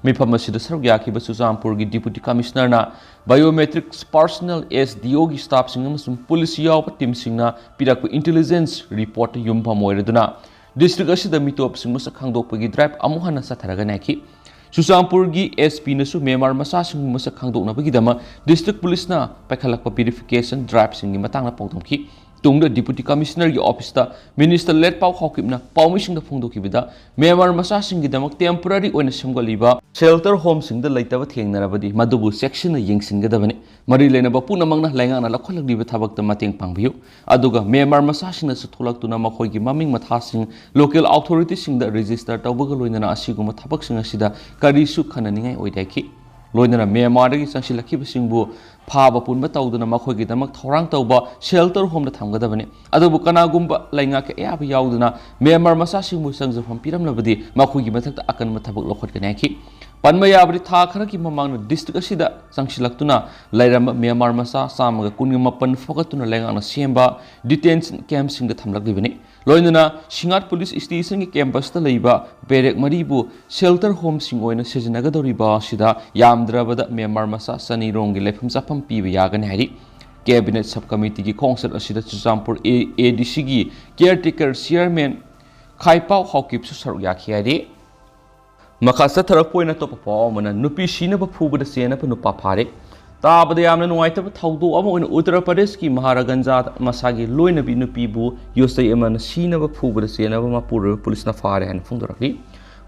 ꯃꯤꯐꯝ ꯑꯁꯤꯗ ꯁꯔꯨꯛ ꯌꯥꯈꯤꯕ ꯆꯨꯔꯆꯥꯟꯄꯨꯔꯒꯤ Deputy Commissioner ꯅ biometrics personnel, S D O ꯒꯤ staff ꯁꯤꯡ ꯑꯃꯁꯨꯡ police ꯌꯥꯎꯕ team ꯁꯤꯡꯅ ꯄꯤꯔꯛꯄ intelligence report ꯇ ꯌꯨꯝꯐꯝ ꯑꯣꯏꯔꯗꯨꯅ district ꯑꯁꯤꯗ ꯃꯤꯇꯣꯞꯁꯤꯡ ꯃꯁꯛ ꯈꯪꯗꯣꯛꯄꯒꯤ drive ꯑꯃꯨꯛ ꯍꯟꯅ ꯆꯠꯊꯔꯒꯅꯤ ꯍꯥꯏꯈꯤ꯫ ꯆꯨꯔꯆꯥꯟꯄꯨꯔꯒꯤ S P ꯅꯁꯨ ꯃ꯭ꯌꯥꯟꯃꯥꯔ ꯃꯆꯥꯁꯤꯡꯕꯨ ꯃꯁꯛ ꯈꯪꯗꯣꯛꯅꯕꯒꯤꯗꯃꯛ district police ꯅ ꯄꯥꯏꯈꯠꯂꯛꯄ verification drive ꯁꯤꯡꯒꯤ ꯃꯇꯥꯡꯗ ꯄꯥꯎꯗꯝꯈꯤ꯫ ꯇꯨꯡꯗ Deputy Commissioner ꯒꯤ office ꯇ Minister ꯂꯦꯠꯄꯥꯎ ꯍꯥꯎꯀꯤꯞꯅ ꯄꯥꯎꯃꯤꯁꯤꯡꯗ ꯐꯣꯡꯗꯣꯛꯈꯤꯕꯗ, ꯃ꯭ꯌꯥꯟꯃꯥꯔ ꯃꯆꯥꯁꯤꯡꯒꯤꯗꯃꯛ temporary ꯑꯣꯏꯅ ꯁꯦꯝꯒꯠꯂꯤꯕ shelter home ꯁꯤꯡꯗ ꯂꯩꯇꯕ ꯊꯦꯡꯅꯔꯕꯗꯤ ꯃꯗꯨꯕꯨ ꯆꯦꯛꯁꯤꯟꯅ ꯌꯦꯡꯁꯤꯟꯒꯗꯕꯅꯤ꯫ ꯃꯔꯤ ꯂꯩꯅꯕ ꯄꯨꯝꯅꯃꯛꯅ ꯂꯩꯉꯥꯛꯅ ꯂꯧꯈꯠꯂꯛꯂꯤꯕ ꯊꯕꯛꯇ ꯃꯇꯦꯡ ꯄꯥꯡꯕꯤꯌꯨ꯫ ꯑꯗꯨꯒ ꯃ꯭ꯌꯥꯟꯃꯥꯔ ꯃꯆꯥꯁꯤꯡꯅꯁꯨ ꯊꯣꯛꯂꯛꯇꯨꯅ ꯃꯈꯣꯏꯒꯤ ꯃꯃꯤꯡ ꯃꯊꯥꯁꯤꯡ local authority ꯁꯤꯡꯗ register ꯇꯧꯕꯒ ꯂꯣꯏꯅꯅ ꯑꯁꯤꯒꯨꯝꯕ ꯊꯕꯛꯁꯤꯡ ꯑꯁꯤꯗ ꯀꯔꯤꯁꯨ ꯈꯟꯅꯅꯤꯡꯉꯥꯏ ꯑꯣꯏꯗꯦ ꯍꯥꯏꯈꯤ꯫ ꯂꯣꯏꯅꯅ ꯃ꯭ꯌꯥꯟꯃꯥꯔꯗꯒꯤ ꯆꯪꯁꯤꯜꯂꯛꯈꯤꯕꯁꯤꯡꯕꯨ ꯐꯥꯕ ꯄꯨꯟꯕ ꯇꯧꯗꯨꯅ ꯃꯈꯣꯏꯒꯤꯗꯃꯛ ꯊꯧꯔꯥꯡ ꯇꯧꯕ shelter home ꯗ ꯊꯝꯒꯗꯕꯅꯤ꯫ ꯑꯗꯨꯕꯨ ꯀꯅꯥꯒꯨꯝꯕ ꯂꯩꯉꯥꯛꯀꯤ ꯑꯌꯥꯕ ꯌꯥꯎꯗꯅ ꯃ꯭ꯌꯥꯟꯃꯥꯔ ꯃꯆꯥꯁꯤꯡꯕꯨ ꯆꯪꯖꯐꯝ ꯄꯤꯔꯝꯂꯕꯗꯤ ꯃꯈꯣꯏꯒꯤ ꯃꯊꯛꯇ ꯑꯀꯟꯕ ꯊꯕꯛ ꯂꯧꯈꯠꯀꯅꯤ ꯍꯥꯏꯈꯤ꯫ ꯄꯟꯕ ꯌꯥꯕꯗꯤ, ꯊꯥ ꯈꯔꯒꯤ ꯃꯃꯥꯡꯗ district ꯑꯁꯤꯗ ꯆꯪꯁꯤꯜꯂꯛꯇꯨꯅ ꯂꯩꯔꯝꯕ ꯃ꯭ꯌꯥꯟꯃꯥꯔ ꯃꯆꯥ ꯆꯥꯝꯃꯒ ꯀꯨꯟꯒ ꯃꯥꯄꯟ ꯐꯥꯒꯠꯇꯨꯅ ꯂꯩꯉꯥꯛꯅ ꯁꯦꯝꯕ detention camp ꯁꯤꯡꯗ ꯊꯝꯂꯛꯂꯤꯕꯅꯤ꯫ ꯂꯣꯏꯅꯅ ꯁꯤꯡꯉꯥꯠ police station ꯒꯤ campus ꯇ ꯂꯩꯕ barrack ꯃꯔꯤꯕꯨ shelter home ꯁꯤꯡ ꯑꯣꯏꯅ ꯁꯤꯖꯤꯟꯅꯒꯗꯧꯔꯤꯕ ꯑꯁꯤꯗ ꯌꯥꯝꯗ꯭ꯔꯕꯗ ꯃ꯭ꯌꯥꯟꯃꯥꯔ ꯃꯆꯥ ꯆꯅꯤ ꯔꯣꯝꯒꯤ ꯂꯩꯐꯝ ꯆꯥꯐꯝ ꯄꯤꯕ ꯌꯥꯒꯅꯤ ꯍꯥꯏꯔꯤ꯫ Cabinet Sub Committee ꯒꯤ ꯈꯣꯡꯆꯠ ꯑꯁꯤꯗ Churachandpur A-, A D C ꯒꯤ caretaker chairman ꯈꯥꯏꯄꯥꯎ ꯍꯥꯎꯀꯤꯞꯁꯨ ꯁꯔꯨꯛ ꯌꯥꯈꯤ ꯍꯥꯏꯔꯤ꯫ ꯃꯈꯥ ꯆꯠꯊꯔꯛꯄ ꯑꯣꯏꯅ ꯑꯇꯣꯞꯄ ꯄꯥꯎ ꯑꯃꯅ, ꯅꯨꯄꯤ ꯁꯤꯅꯕ ꯐꯨꯕꯗ ꯆꯦꯟꯅꯕ ꯅꯨꯄꯥ ꯐꯥꯔꯦ꯫ ꯇꯥꯕꯗ ꯌꯥꯝꯅ ꯅꯨꯡꯉꯥꯏꯇꯕ ꯊꯧꯗꯣꯛ ꯑꯃ ꯑꯣꯏꯅ ꯎꯠꯇꯔ ꯄ꯭ꯔꯗꯦꯁꯀꯤ ꯃꯍꯥꯔꯥꯒꯟꯖꯥꯗ ꯃꯁꯥꯒꯤ ꯂꯣꯏꯅꯕꯤ ꯅꯨꯄꯤꯕꯨ ꯌꯣꯠꯆꯩ ꯑꯃꯅ ꯁꯤꯅꯕ ꯐꯨꯕꯗ ꯆꯦꯟꯅꯕ ꯃꯄꯨꯔꯣꯏꯕ ꯄꯨꯂꯤꯁꯅ ꯐꯥꯔꯦ ꯍꯥꯏꯅ ꯐꯣꯡꯗꯣꯔꯛꯂꯤ꯫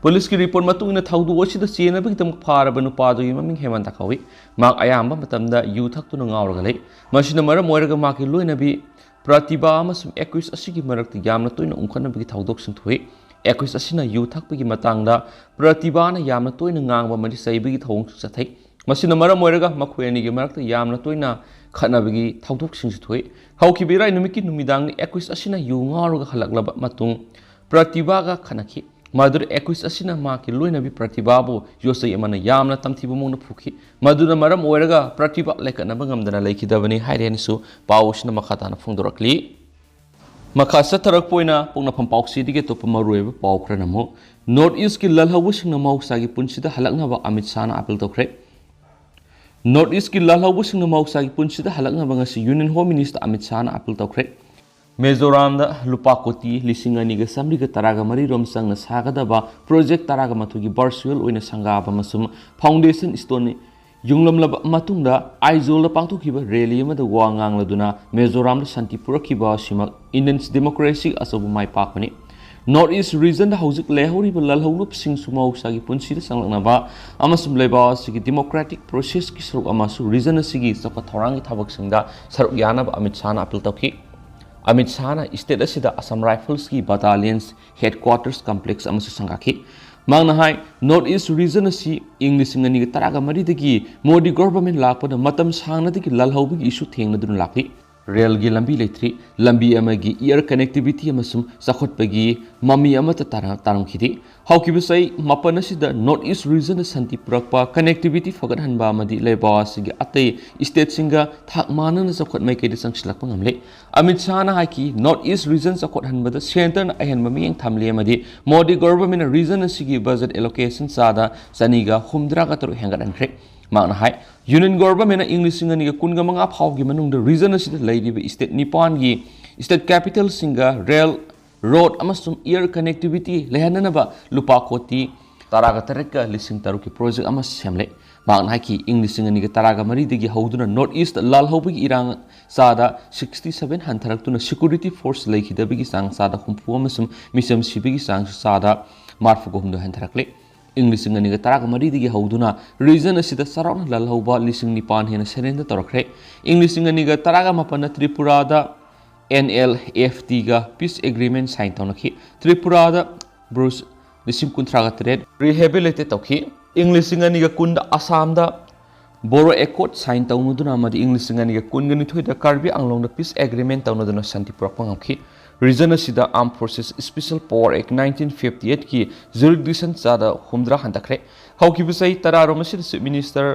ꯄꯨꯂꯤꯁꯀꯤ report ꯃꯇꯨꯡ ꯏꯟꯅ ꯊꯧꯗꯣꯛ ꯑꯁꯤꯗ ꯆꯦꯟꯅꯕꯒꯤꯗꯃꯛ ꯐꯥꯔꯕ ꯅꯨꯄꯥꯗꯨꯒꯤ ꯃꯃꯤꯡ ꯍꯦꯃꯟꯇ ꯀꯧꯏ꯫ ꯃꯍꯥꯛ ꯑꯌꯥꯝꯕ ꯃꯇꯝꯗ ꯌꯨ ꯊꯛꯇꯨꯅ ꯉꯥꯎꯔꯒ ꯂꯩ꯫ ꯃꯁꯤꯅ ꯃꯔꯝ ꯑꯣꯏꯔꯒ ꯃꯍꯥꯛꯀꯤ ꯂꯣꯏꯅꯕꯤ ꯄ꯭ꯔꯇꯤꯚꯥ ꯑꯃꯁꯨꯡ accused ꯑꯁꯤꯒꯤ ꯃꯔꯛꯇ ꯌꯥꯝꯅ ꯇꯣꯏꯅ ꯎꯪꯈꯠꯅꯕꯒꯤ ꯊꯧꯗꯣꯛꯁꯤꯡ ꯊꯣꯛꯏ꯫ Accused ꯑꯁꯤꯅ ꯌꯨ ꯊꯛꯄꯒꯤ ꯃꯇꯥꯡꯗ ꯄ꯭ꯔꯇꯤꯚꯥꯅ ꯌꯥꯝꯅ ꯇꯣꯏꯅ ꯉꯥꯡꯕ ꯑꯃꯗꯤ ꯆꯩꯕꯒꯤ ꯊꯧꯑꯣꯡꯁꯨ ꯆꯠꯊꯩ꯫ ꯃꯁꯤꯅ ꯃꯔꯝ ꯑꯣꯏꯔꯒ ꯃꯈꯣꯏ ꯑꯅꯤꯒꯤ ꯃꯔꯛꯇ ꯌꯥꯝꯅ ꯇꯣꯏꯅ ꯈꯠꯅꯕꯒꯤ ꯊꯧꯗꯣꯛꯁꯤꯡꯁꯨ ꯊꯣꯛꯏ꯫ ꯍꯧꯈꯤꯕ ꯏꯔꯥꯏ ꯅꯨꯃꯤꯠꯀꯤ ꯅꯨꯃꯤꯗꯥꯡꯗ accused ꯑꯁꯤꯅ ꯌꯨ ꯉꯥꯎꯔꯒ ꯍꯜꯂꯛꯂꯕ ꯃꯇꯨꯡ ꯄ꯭ꯔꯇꯤꯚꯥꯒ ꯈꯠꯅꯈꯤ꯫ ꯃꯗꯨꯗ accused ꯑꯁꯤꯅ ꯃꯍꯥꯛꯀꯤ ꯂꯣꯏꯅꯕꯤ ꯄ꯭ꯔꯇꯤꯚꯥꯕꯨ ꯌꯣꯠꯆꯩ ꯑꯃꯅ ꯌꯥꯝꯅ ꯇꯝꯊꯤꯕ ꯃꯑꯣꯡꯗ ꯐꯨꯈꯤ꯫ ꯃꯗꯨꯅ ꯃꯔꯝ ꯑꯣꯏꯔꯒ ꯄ꯭ꯔꯇꯤꯚꯥ ꯂꯩꯀꯠꯅꯕ ꯉꯝꯗꯅ ꯂꯩꯈꯤꯗꯕꯅꯤ ꯍꯥꯏꯔꯦꯅꯁꯨ ꯄꯥꯎ ꯑꯁꯤꯅ ꯃꯈꯥ ꯇꯥꯅ ꯐꯣꯡꯗꯣꯔꯛꯂꯤ꯫ ꯃꯈꯥ ꯆꯠꯊꯔꯛꯄ ꯑꯣꯏꯅ ꯄꯣꯛꯅꯐꯝ ꯄꯥꯎꯆꯦꯗꯒꯤ ꯑꯇꯣꯞꯄ ꯃꯔꯨꯑꯣꯏꯕ ꯄꯥꯎ ꯈꯔꯅ ꯑꯃꯨꯛ, North East ꯀꯤ ꯂꯜꯍꯧꯕꯁꯤꯡꯅ ꯃꯍꯧꯁꯥꯒꯤ ꯄꯨꯟꯁꯤꯗ ꯍꯜꯂꯛꯅꯕ ꯑꯃꯤꯠ ꯁꯥꯍꯅ appeal ꯇꯧꯈ꯭ꯔꯦ꯫ North East ꯀꯤ ꯂꯜꯍꯧꯕꯁꯤꯡꯅ ꯃꯍꯧꯁꯥꯒꯤ ꯄꯨꯟꯁꯤꯗ ꯍꯜꯂꯛꯅꯕ ꯉꯁꯤ Union Home Minister Amit ꯁꯥꯍꯅ appeal ꯇꯧꯈ꯭ꯔꯦ꯫ ꯃꯤꯖꯣꯔꯥꯝꯗ ꯂꯨꯄꯥ ꯀꯣꯇꯤ ꯂꯤꯁꯤꯡ ꯑꯅꯤꯒ ꯆꯥꯃꯔꯤꯒ ꯇꯔꯥꯒ ꯃꯔꯤ ꯔꯣꯝ ꯆꯪꯅ ꯁꯥꯒꯗꯕ ꯄ꯭ꯔꯣꯖꯦꯛ ꯇꯔꯥꯒ ꯃꯥꯊꯣꯏꯒꯤ ꯚꯔꯆꯨꯋꯦꯜ ꯑꯣꯏꯅ ꯁꯪꯒꯥꯕ ꯑꯃꯁꯨꯡ ꯐꯥꯎꯟꯗꯦꯁꯟ ꯁ꯭ꯇꯣꯟ ꯌꯨꯡꯂꯝꯂꯕ ꯃꯇꯨꯡꯗ ꯑꯥꯏꯖꯣꯜꯗ ꯄꯥꯡꯊꯣꯛꯈꯤꯕ ꯔꯦꯂꯤ ꯑꯃꯗ ꯋꯥ ꯉꯥꯡꯂꯗꯨꯅ ꯃꯤꯖꯣꯔꯥꯝꯗ ꯁꯥꯟꯇꯤ ꯄꯨꯔꯛꯈꯤꯕ ꯑꯁꯤꯃꯛ ꯏꯟꯗꯤꯌꯟ ꯗꯦꯃꯣꯀ꯭ꯔꯦꯁꯤꯒꯤ ꯑꯆꯧꯕ ꯃꯥꯏ ꯄꯥꯛꯄꯅꯤ꯫ ꯅꯣꯔꯠ ꯏꯁ ꯔꯤꯖꯟꯗ ꯍꯧꯖꯤꯛ ꯂꯩꯍꯧꯔꯤꯕ ꯂꯜꯍꯧꯅꯕꯁꯤꯡꯁꯨ ꯃꯍꯧꯁꯥꯒꯤ ꯄꯨꯟꯁꯤꯗ ꯆꯪꯂꯛꯅꯕ ꯑꯃꯁꯨꯡ ꯂꯩꯕꯥꯛ ꯑꯁꯤꯒꯤ ꯗꯦꯃꯣꯀ꯭ꯔꯦꯇꯤꯛ ꯄ꯭ꯔꯣꯁꯦꯁꯀꯤ ꯁꯔꯨꯛ ꯑꯃꯁꯨ ꯔꯤꯖꯟ ꯑꯁꯤꯒꯤ ꯆꯥꯎꯈꯠ ꯊꯧꯔꯥꯡꯒꯤ ꯊꯕꯛꯁꯤꯡꯗ ꯁꯔꯨꯛ ꯌꯥꯅꯕ ꯑꯃꯤꯠ ꯁꯥꯍꯅ ꯑꯄꯤꯜ ꯇꯧꯈꯤ꯫ ꯑꯃꯤꯠ ꯁꯥꯍꯅ ꯁ꯭ꯇꯦꯠ ꯑꯁꯤꯗ ꯑꯁꯥꯝ ꯔꯥꯏꯐꯜꯁꯀꯤ ꯕꯇꯥꯂꯤꯌꯟꯁ ꯍꯦꯗꯀ꯭ꯋꯥꯇꯔꯁ ꯀꯝꯄ꯭ꯂꯦꯛꯁ ꯑꯃꯁꯨ ꯁꯪꯒꯥꯈꯤ꯫ ꯃꯍꯥꯛꯅ ꯍꯥꯏ, ꯅꯣꯔꯠ ꯏꯁ ꯔꯤꯖꯟ ꯑꯁꯤ ꯏꯪ ꯂꯤꯁꯤꯡ ꯑꯅꯤꯒ ꯇꯔꯥꯒ ꯃꯔꯤꯗꯒꯤ ꯃꯣꯗꯤ ꯒꯣꯚꯔꯟꯃꯦꯟꯠ ꯂꯥꯛꯄꯗ ꯃꯇꯝ ꯁꯥꯡꯅꯗꯒꯤ ꯂꯜꯍꯧꯕꯒꯤ ꯏꯁꯨ ꯊꯦꯡꯅꯗꯨꯅ ꯂꯥꯛꯂꯤ꯫ ꯔꯦꯜꯒꯤ ꯂꯝꯕꯤ ꯂꯩꯇ꯭ꯔꯤ, ꯂꯝꯕꯤ ꯑꯃꯒꯤ ꯑꯦꯌꯔ ꯀꯅꯦꯛꯇꯤꯚꯤꯇꯤ ꯑꯃꯁꯨꯡ ꯆꯥꯎꯈꯠꯄꯒꯤ ꯃꯃꯤ ꯑꯃꯠꯇ ꯇꯥꯔ-, ꯇꯥꯔꯝꯈꯤꯗꯦ꯫ ꯍꯧꯈꯤꯕ ꯆꯍꯤ ꯃꯥꯄꯟ ꯑꯁꯤꯗ ꯅꯣꯔꯠ ꯏꯁ ꯔꯤꯖꯟꯗ ꯁꯥꯟꯇꯤ ꯄꯨꯔꯛꯄ, ꯀꯅꯦꯛꯇꯤꯚꯤꯇꯤ ꯐꯒꯠꯍꯟꯕ ꯑꯃꯗꯤ ꯂꯩꯕꯥꯛ ꯑꯁꯤꯒꯤ ꯑꯇꯩ ꯁ꯭ꯇꯦꯠꯁꯤꯡꯒ ꯊꯥꯛ ꯃꯥꯟꯅꯅ ꯆꯥꯎꯈꯠ ꯃꯥꯏꯀꯩꯗ ꯆꯪꯁꯤꯜꯂꯛꯄ ꯉꯝꯂꯦ꯫ ꯑꯃꯤꯠ ꯁꯥꯍꯅ ꯍꯥꯏꯈꯤ, ꯅꯣꯔꯠ ꯏꯁ ꯔꯤꯖꯟ ꯆꯥꯎꯈꯠꯍꯟꯕꯗ ꯁꯦꯟꯇꯔꯅ ꯑꯍꯦꯟꯕ ꯃꯤꯠꯌꯦꯡ ꯊꯝꯂꯤ ꯑꯃꯗꯤ ꯃꯣꯗꯤ ꯒꯣꯚꯔꯟꯃꯦꯟꯠꯅ ꯔꯤꯖꯟ ꯑꯁꯤꯒꯤ ꯕꯖꯦꯠ ꯑꯦꯂꯣꯀꯦꯁꯟ ꯆꯥꯗ ꯆꯅꯤꯒ ꯍꯨꯝꯗ꯭ꯔꯥꯒ ꯇꯔꯨꯛ ꯍꯦꯟꯒꯠꯍꯟꯈ꯭ꯔꯦ꯫ ꯃꯍꯥꯛꯅ ꯍꯥꯏ, ꯌꯨꯅꯤꯌꯟ ꯒꯣꯚꯔꯟꯃꯦꯟꯠꯅ ꯏꯪ ꯂꯤꯁꯤꯡ ꯑꯅꯤꯒ ꯀꯨꯟꯒ ꯃꯉꯥ ꯐꯥꯎꯒꯤ ꯃꯅꯨꯡꯗ ꯔꯤꯖꯟ ꯑꯁꯤꯗ ꯂꯩꯔꯤꯕ ꯁ꯭ꯇꯦꯠ ꯅꯤꯄꯥꯟꯒꯤ ꯁ꯭ꯇꯦꯠ ꯀꯦꯄꯤꯇꯦꯜꯁꯤꯡꯒ ꯔꯦꯜ, ꯔꯣꯗ ꯑꯃꯁꯨꯡ ꯑꯦꯌꯔ ꯀꯅꯦꯛꯇꯤꯚꯤꯇꯤ ꯂꯩꯍꯟꯅꯅꯕ ꯂꯨꯄꯥ ꯀꯣꯇꯤ ꯇꯔꯥꯒ ꯇꯔꯦꯠꯀ ꯂꯤꯁꯤꯡ ꯇꯔꯨꯛꯀꯤ ꯄ꯭ꯔꯣꯖꯦꯛ ꯑꯃ ꯁꯦꯝꯂꯦ꯫ ꯃꯍꯥꯛꯅ ꯍꯥꯏꯈꯤ, ꯏꯪ ꯂꯤꯁꯤꯡ ꯑꯅꯤꯒ ꯇꯔꯥꯒ ꯃꯔꯤꯗꯒꯤ ꯍꯧꯗꯨꯅ ꯅꯣꯔꯠ ꯏꯁꯇ ꯂꯥꯜꯍꯧꯕꯒꯤ ꯏꯔꯥꯡ ꯆꯥꯗ ꯁꯤꯛꯁꯇꯤ ꯁꯚꯦꯟ ꯍꯟꯊꯔꯛꯇꯨꯅ ꯁꯦꯀ꯭ꯌꯨꯔꯤꯇꯤ ꯐꯣꯔꯁ ꯂꯩꯈꯤꯗꯕꯒꯤ ꯆꯥꯡ ꯆꯥꯗ ꯍꯨꯝꯐꯨ ꯑꯃꯁꯨꯡ ꯃꯤꯆꯝ ꯁꯤꯕꯒꯤ ꯆꯥꯡꯁꯨ ꯆꯥꯗ ꯃꯔꯤꯐꯨꯒ ꯍꯨꯝꯗꯣꯏ ꯍꯟꯊꯔꯛꯂꯦ꯫ ꯏꯪ ꯂꯤꯁꯤꯡ ꯑꯅꯤꯒ ꯇꯔꯥꯒ ꯃꯔꯤꯗꯒꯤ ꯍꯧꯗꯨꯅ ꯔꯤꯖꯟ ꯑꯁꯤꯗ ꯆꯥꯎꯔꯥꯛꯅ ꯂꯥꯜꯍꯧꯕ ꯂꯤꯁꯤꯡ ꯅꯤꯄꯥꯟ ꯍꯦꯟꯅ ꯁꯔꯦꯟꯗꯔ ꯇꯧꯔꯛꯈ꯭ꯔꯦ꯫ ꯏꯪ ꯂꯤꯁꯤꯡ ꯑꯅꯤꯒ ꯇꯔꯥꯒ ꯃꯥꯄꯟꯗ ꯇ꯭ꯔꯤꯄꯨꯔꯥꯗ ꯑꯦꯟ ꯑꯦꯜ ꯑꯦꯐ ꯇꯤꯒ ꯄꯤꯁ ꯑꯦꯒ꯭ꯔꯤꯃꯦꯟ ꯁꯥꯏꯟ ꯇꯧꯅꯈꯤ꯫ ꯇ꯭ꯔꯤꯄꯨꯔꯥꯗ ꯕ꯭ꯔꯨꯁ ꯂꯤꯁꯤꯡ ꯀꯨꯟꯊ꯭ꯔꯥꯒ ꯇꯔꯦꯠ ꯔꯤꯍꯦꯕꯤꯂꯤꯇꯦꯠ ꯇꯧꯈꯤ꯫ ꯏꯪ ꯂꯤꯁꯤꯡ ꯑꯅꯤꯒ ꯀꯨꯟꯗ ꯑꯁꯥꯝꯗ ꯕꯣꯔꯣ ꯑꯦꯀꯣꯔꯗ ꯁꯥꯏꯟ ꯇꯧꯅꯗꯨꯅ ꯑꯃꯗꯤ ꯏꯪ ꯂꯤꯁꯤꯡ ꯑꯅꯤꯒ ꯀꯨꯟꯒ ꯅꯤꯊꯣꯏꯗ ꯀꯥꯔꯕꯤ ꯑꯪꯂꯣꯡꯗ ꯄꯤꯁ ꯑꯦꯒ꯭ꯔꯤꯃꯦꯟ ꯇꯧꯅꯗꯨꯅ ꯁꯥꯟꯇꯤ ꯄꯨꯔꯛꯄ ꯉꯝꯈꯤ꯫ ꯔꯤꯖꯟ ꯑꯁꯤꯗ Armed Forces Special Power Act nineteen fifty eightꯀꯤ ꯖꯨꯔꯤꯗꯤꯛꯁꯟ ꯆꯥꯗ ꯍꯨꯝꯗ꯭ꯔꯥ ꯍꯟꯊꯈ꯭ꯔꯦ꯫ ꯍꯧꯈꯤꯕ ꯆꯍꯤ ꯇꯔꯥꯔꯣꯝ ꯑꯁꯤꯗ ꯆꯤꯐ ꯃꯤꯅꯤꯁꯇꯔ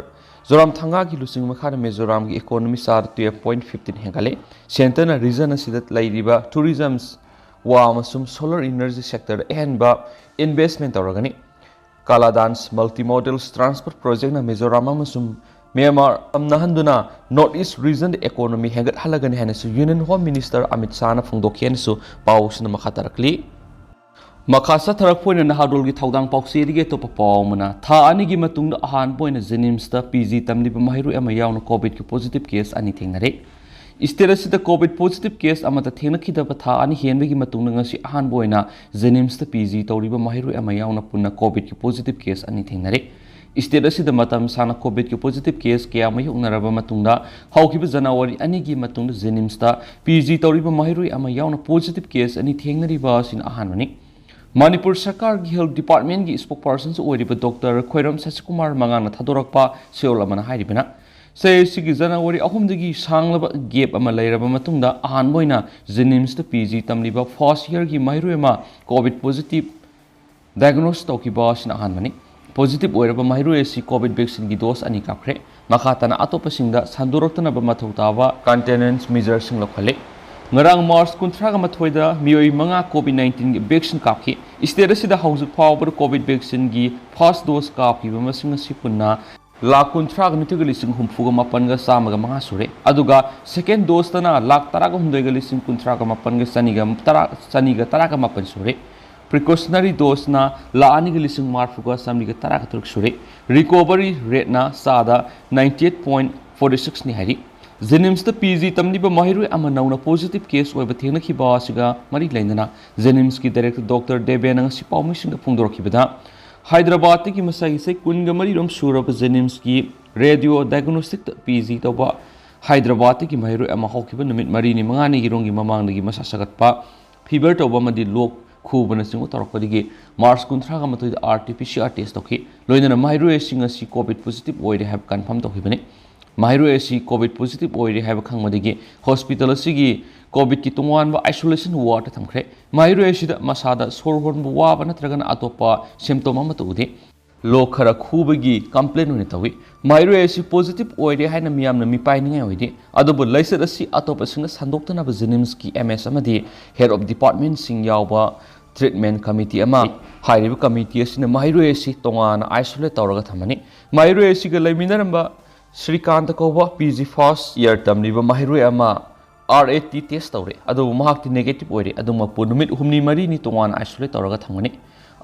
ꯖꯣꯔꯥꯝꯊꯪꯒꯥꯒꯤ ꯂꯨꯆꯤꯡ ꯃꯈꯥꯗ ꯃꯤꯖꯣꯔꯥꯝꯒꯤ ꯏꯀꯣꯅꯣꯃꯤ ꯆꯥꯗ twelve point fifteen ꯍꯦꯟꯒꯠꯂꯦ꯫ ꯁꯦꯟꯇꯔꯅ ꯔꯤꯖꯟ ꯑꯁꯤꯗ ꯂꯩꯔꯤꯕ ꯇꯨꯔꯤꯖꯝ, ꯋꯥ ꯑꯃꯁꯨꯡ ꯁꯣꯂꯔ ꯏꯅꯔꯖꯤ ꯁꯦꯛꯇꯔꯗ ꯑꯍꯦꯟꯕ ꯏꯟꯚꯦꯁ꯭ꯠꯃꯦꯟ ꯇꯧꯔꯒꯅꯤ꯫ ꯀꯥꯂꯥ ꯗꯥꯟꯁ ꯃꯜꯇꯤꯃꯣꯗꯦꯜ ꯇ꯭ꯔꯥꯟꯁꯄꯣꯔꯠ ꯄ꯭ꯔꯣꯖꯦꯛꯅ ꯃꯤꯖꯣꯔꯥꯝ ꯑꯃꯁꯨꯡ ꯃ꯭ꯌꯥꯟꯃꯥꯔ ꯇꯝꯅꯍꯟꯗꯨꯅ North East Region economy ꯍꯦꯟꯒꯠꯍꯜꯂꯒꯅꯤ ꯍꯥꯏꯅꯁꯨ Union Home Minister ꯑꯃꯤꯠ ꯁꯥꯍꯅ ꯐꯣꯡꯗꯣꯛꯈꯤ ꯍꯥꯏꯅꯁꯨ ꯄꯥꯎꯁꯤꯅ ꯃꯈꯥ ꯇꯥꯔꯛꯂꯤ꯫ ꯃꯈꯥ ꯆꯠꯊꯔꯛꯄ ꯑꯣꯏꯅ ꯅꯍꯥꯔꯣꯜꯒꯤ ꯊꯧꯗꯥꯡ ꯄꯥꯎꯆꯦꯗꯒꯤ ꯑꯇꯣꯞꯄ ꯄꯥꯎ ꯑꯃꯅ, ꯊꯥ ꯑꯅꯤꯒꯤ ꯃꯇꯨꯡꯗ ꯑꯍꯥꯟꯕ ꯑꯣꯏꯅ JNIMSꯇ PG ꯇꯝꯂꯤꯕ ꯃꯍꯩꯔꯣꯏ ꯑꯃ ꯌꯥꯎꯅ COVIDꯀꯤ positive case ꯑꯅꯤ ꯊꯦꯡꯅꯔꯦ꯫ State ꯑꯁꯤꯗ COVID positive case ꯑꯃꯠꯇ ꯊꯦꯡꯅꯈꯤꯗꯕ ꯊꯥ ꯑꯅꯤ ꯍꯦꯟꯕꯒꯤ ꯃꯇꯨꯡꯗ ꯉꯁꯤ ꯑꯍꯥꯟꯕ ꯑꯣꯏꯅ JNIMSꯇ PG ꯇꯧꯔꯤꯕ ꯃꯍꯩꯔꯣꯏ ꯑꯃ ꯌꯥꯎꯅ ꯄꯨꯟꯅ COVIDꯀꯤ positive case ꯑꯅꯤ ꯊꯦꯡꯅꯔꯦ꯫ State ꯑꯁꯤꯗ ꯃꯇꯝ ꯁꯥꯡꯅ COVIDꯀꯤ positive case ꯀꯌꯥ ꯃꯥꯌꯣꯛꯅꯔꯕ ꯃꯇꯨꯡꯗ, ꯍꯧꯈꯤꯕ January ꯑꯅꯤꯒꯤ ꯃꯇꯨꯡꯗ JNIMSꯇ PG ꯇꯧꯔꯤꯕ ꯃꯍꯩꯔꯣꯏ ꯑꯃ ꯌꯥꯎꯅ positive case ꯑꯅꯤ ꯊꯦꯡꯅꯔꯤꯕ ꯑꯁꯤꯅ ꯑꯍꯥꯟꯕꯅꯤ꯫ ꯃꯅꯤꯄꯨꯔ ꯁꯔꯀꯥꯔꯒꯤ Health Departmentꯀꯤ spokespersonꯁꯨ ꯑꯣꯏꯔꯤꯕ Doctor ꯈꯣꯏꯔꯝ ꯁꯁꯤꯀꯨꯃꯥꯔ ꯃꯉꯥꯡꯅ ꯊꯥꯗꯣꯔꯛꯄ ꯁꯤꯌꯣꯜ ꯑꯃꯅ ꯍꯥꯏꯔꯤꯕꯅ, ꯆꯍꯤ ꯑꯁꯤꯒꯤ January ꯑꯍꯨꯝꯗꯒꯤ ꯁꯥꯡꯂꯕ gap ꯑꯃ ꯂꯩꯔꯕ ꯃꯇꯨꯡꯗ ꯑꯍꯥꯟꯕ ꯑꯣꯏꯅ JNIMSꯇ PG ꯇꯝꯂꯤꯕ first yearꯒꯤ ꯃꯍꯩꯔꯣꯏ ꯑꯃ COVID positive diagnose ꯇꯧꯈꯤꯕ ꯑꯁꯤꯅ ꯑꯍꯥꯟꯕꯅꯤ꯫ Positive ꯑꯣꯏꯔꯕ ꯃꯍꯩꯔꯣꯏ ꯑꯁꯤ COVID vaccineꯒꯤ dose ꯑꯅꯤ ꯀꯥꯞꯈ꯭ꯔꯦ꯫ ꯃꯈꯥ ꯇꯥꯅ ꯑꯇꯣꯞꯄꯁꯤꯡꯗ ꯁꯟꯗꯣꯔꯛꯇꯅꯕ ꯃꯊꯧ ꯇꯥꯕ containment measureꯁꯤꯡ ꯂꯧꯈꯠꯂꯤ꯫ ꯉꯔꯥꯡ March ꯀꯨꯟꯊ꯭ꯔꯥꯒ ꯃꯥꯊꯣꯏꯗ ꯃꯤꯑꯣꯏ ꯃꯉꯥ COVID nineteenꯒꯤ vaccine ꯀꯥꯞꯈꯤ꯫ State ꯑꯁꯤꯗ ꯍꯧꯖꯤꯛ ꯐꯥꯎꯕꯗ COVID vaccineꯒꯤ first dose ꯀꯥꯞꯈꯤꯕ ꯃꯁꯤꯡ ꯑꯁꯤ ꯄꯨꯟꯅ ꯂꯥꯈ ꯀꯨꯟꯊ꯭ꯔꯥꯒ ꯅꯤꯊꯣꯏꯒ ꯂꯤꯁꯤꯡ ꯍꯨꯝꯐꯨꯒ ꯃꯥꯄꯟꯒ ꯆꯥꯝꯃꯒ ꯃꯉꯥ ꯁꯨꯔꯦ꯫ ꯑꯗꯨꯒ second doseꯇꯅ ꯂꯥꯈ ꯇꯔꯥꯒ ꯍꯨꯝꯗꯣꯏꯒ ꯂꯤꯁꯤꯡ ꯀꯨꯟꯊ꯭ꯔꯥꯒ ꯃꯥꯄꯟꯒ ꯆꯅꯤꯒ ꯇꯔꯥ, ꯆꯅꯤꯒ ꯇꯔꯥꯒ ꯃꯥꯄꯟ ꯁꯨꯔꯦ꯫ Precautionary doseꯅ ꯂꯥꯈ ꯑꯅꯤꯒ ꯂꯤꯁꯤꯡ ꯃꯔꯤꯐꯨꯒ ꯆꯥꯝꯃꯔꯤꯒ ꯇꯔꯥꯒ ꯇꯔꯨꯛ ꯁꯨꯔꯦ꯫ Recovery rateꯅ ꯆꯥꯗ ninety eight point forty sixꯅꯤ ꯍꯥꯏꯔꯤ꯫ JNIMSꯇ PG ꯇꯝꯂꯤꯕ ꯃꯍꯩꯔꯣꯏ ꯑꯃ ꯅꯧꯅ positive case ꯑꯣꯏꯕ ꯊꯦꯡꯅꯈꯤꯕ ꯑꯁꯤꯒ ꯃꯔꯤ ꯂꯩꯅꯅ JNIMSꯀꯤ director Doctor ꯗꯦꯕꯦꯟꯅ ꯉꯁꯤ ꯄꯥꯎꯃꯤꯁꯤꯡꯗ ꯐꯣꯡꯗꯣꯔꯛꯈꯤꯕꯗ, ꯍꯥꯏꯗ꯭ꯔꯕꯥꯗꯇꯒꯤ ꯃꯁꯥꯒꯤ ꯆꯍꯤ ꯀꯨꯟꯒ ꯃꯔꯤꯔꯣꯝ ꯁꯨꯔꯕ JNIMSꯀꯤ radio diagnosticꯇ PG ꯇꯧꯕ ꯍꯥꯏꯗ꯭ꯔꯕꯥꯗꯇꯒꯤ ꯃꯍꯩꯔꯣꯏ ꯑꯃ ꯍꯧꯈꯤꯕ ꯅꯨꯃꯤꯠ ꯃꯔꯤꯅꯤ ꯃꯉꯥꯅꯤꯒꯤ ꯔꯣꯝꯒꯤ ꯃꯃꯥꯡꯗꯒꯤ ꯃꯁꯥ ꯁꯥꯒꯠꯄ, fever ꯇꯧꯕ ꯑꯃꯗꯤ ꯂꯣꯛ ꯈꯨꯕꯅꯆꯤꯡꯕ ꯇꯧꯔꯛꯄꯗꯒꯤ March ꯀꯨꯟꯊ꯭ꯔꯥꯒ ꯃꯥꯊꯣꯏꯗ RT-PCR test ꯇꯧꯈꯤ꯫ ꯂꯣꯏꯅꯅ ꯃꯍꯩꯔꯣꯏ ꯑꯁꯤ ꯉꯁꯤ COVID positive ꯑꯣꯏꯔꯦ ꯍꯥꯏꯕ confirm ꯇꯧꯈꯤꯕꯅꯤ꯫ ꯃꯍꯩꯔꯣꯏ ꯑꯁꯤ COVID positive ꯑꯣꯏꯔꯦ ꯍꯥꯏꯕ ꯈꯪꯕꯗꯒꯤ hospital ꯑꯁꯤꯒꯤ COVIDꯀꯤ ꯇꯣꯉꯥꯟꯕ isolation wardꯇ ꯊꯝꯈ꯭ꯔꯦ꯫ ꯃꯍꯩꯔꯣꯏ ꯑꯁꯤꯗ ꯃꯁꯥꯗ ꯁꯣꯔ ꯍꯣꯟꯕ ꯋꯥꯕ ꯅꯠꯇ꯭ꯔꯒꯅ ꯑꯇꯣꯞꯄ symptom ꯑꯃꯠꯇ ꯎꯗꯦ꯫ ꯂꯣꯛ ꯈꯔ ꯈꯨꯕꯒꯤ complaint ꯑꯣꯏꯅ ꯇꯧꯏ꯫ ꯃꯍꯩꯔꯣꯏ ꯑꯁꯤ positive ꯑꯣꯏꯔꯦ ꯍꯥꯏꯅ ꯃꯤꯌꯥꯝꯅ ꯃꯤꯄꯥꯏꯅꯤꯡꯉꯥꯏ ꯑꯣꯏꯗꯦ꯫ ꯑꯗꯨꯕꯨ ꯂꯥꯏꯆꯠ ꯑꯁꯤ ꯑꯇꯣꯞꯄꯁꯤꯡꯅ ꯁꯟꯗꯣꯛꯇꯅꯕ JNIMSꯀꯤ MS ꯑꯃꯗꯤ head of departmentꯁꯤꯡ ꯌꯥꯎꯕ treatment committee ꯑꯃ, ꯍꯥꯏꯔꯤꯕ committee ꯑꯁꯤꯅ ꯃꯍꯩꯔꯣꯏ ꯑꯁꯤ ꯇꯣꯉꯥꯟꯅ isolate ꯇꯧꯔꯒ ꯊꯝꯃꯅꯤ꯫ ꯃꯍꯩꯔꯣꯏ ꯑꯁꯤꯒ ꯂꯩꯃꯤꯟꯅꯔꯝꯕ ꯁ꯭ꯔꯤꯀꯥꯟꯇ ꯀꯧꯕ ꯄꯤ ꯖꯤ first year ꯇꯝꯂꯤꯕ ꯃꯍꯩꯔꯣꯏ ꯑꯃ ꯑꯥꯔ ꯑꯦ ꯇꯤ ꯇꯦꯁ ꯇꯧꯔꯦ, ꯑꯗꯨꯕꯨ ꯃꯍꯥꯛꯇꯤ ꯅꯦꯒꯦꯇꯤꯚ ꯑꯣꯏꯔꯦ꯫ ꯑꯗꯨꯃꯛꯄꯨ ꯅꯨꯃꯤꯠ ꯍꯨꯝꯅꯤ ꯃꯔꯤꯅꯤ ꯇꯣꯉꯥꯟꯅ ꯑꯥꯏꯁꯣꯂꯦꯠ ꯇꯧꯔꯒ ꯊꯝꯒꯅꯤ꯫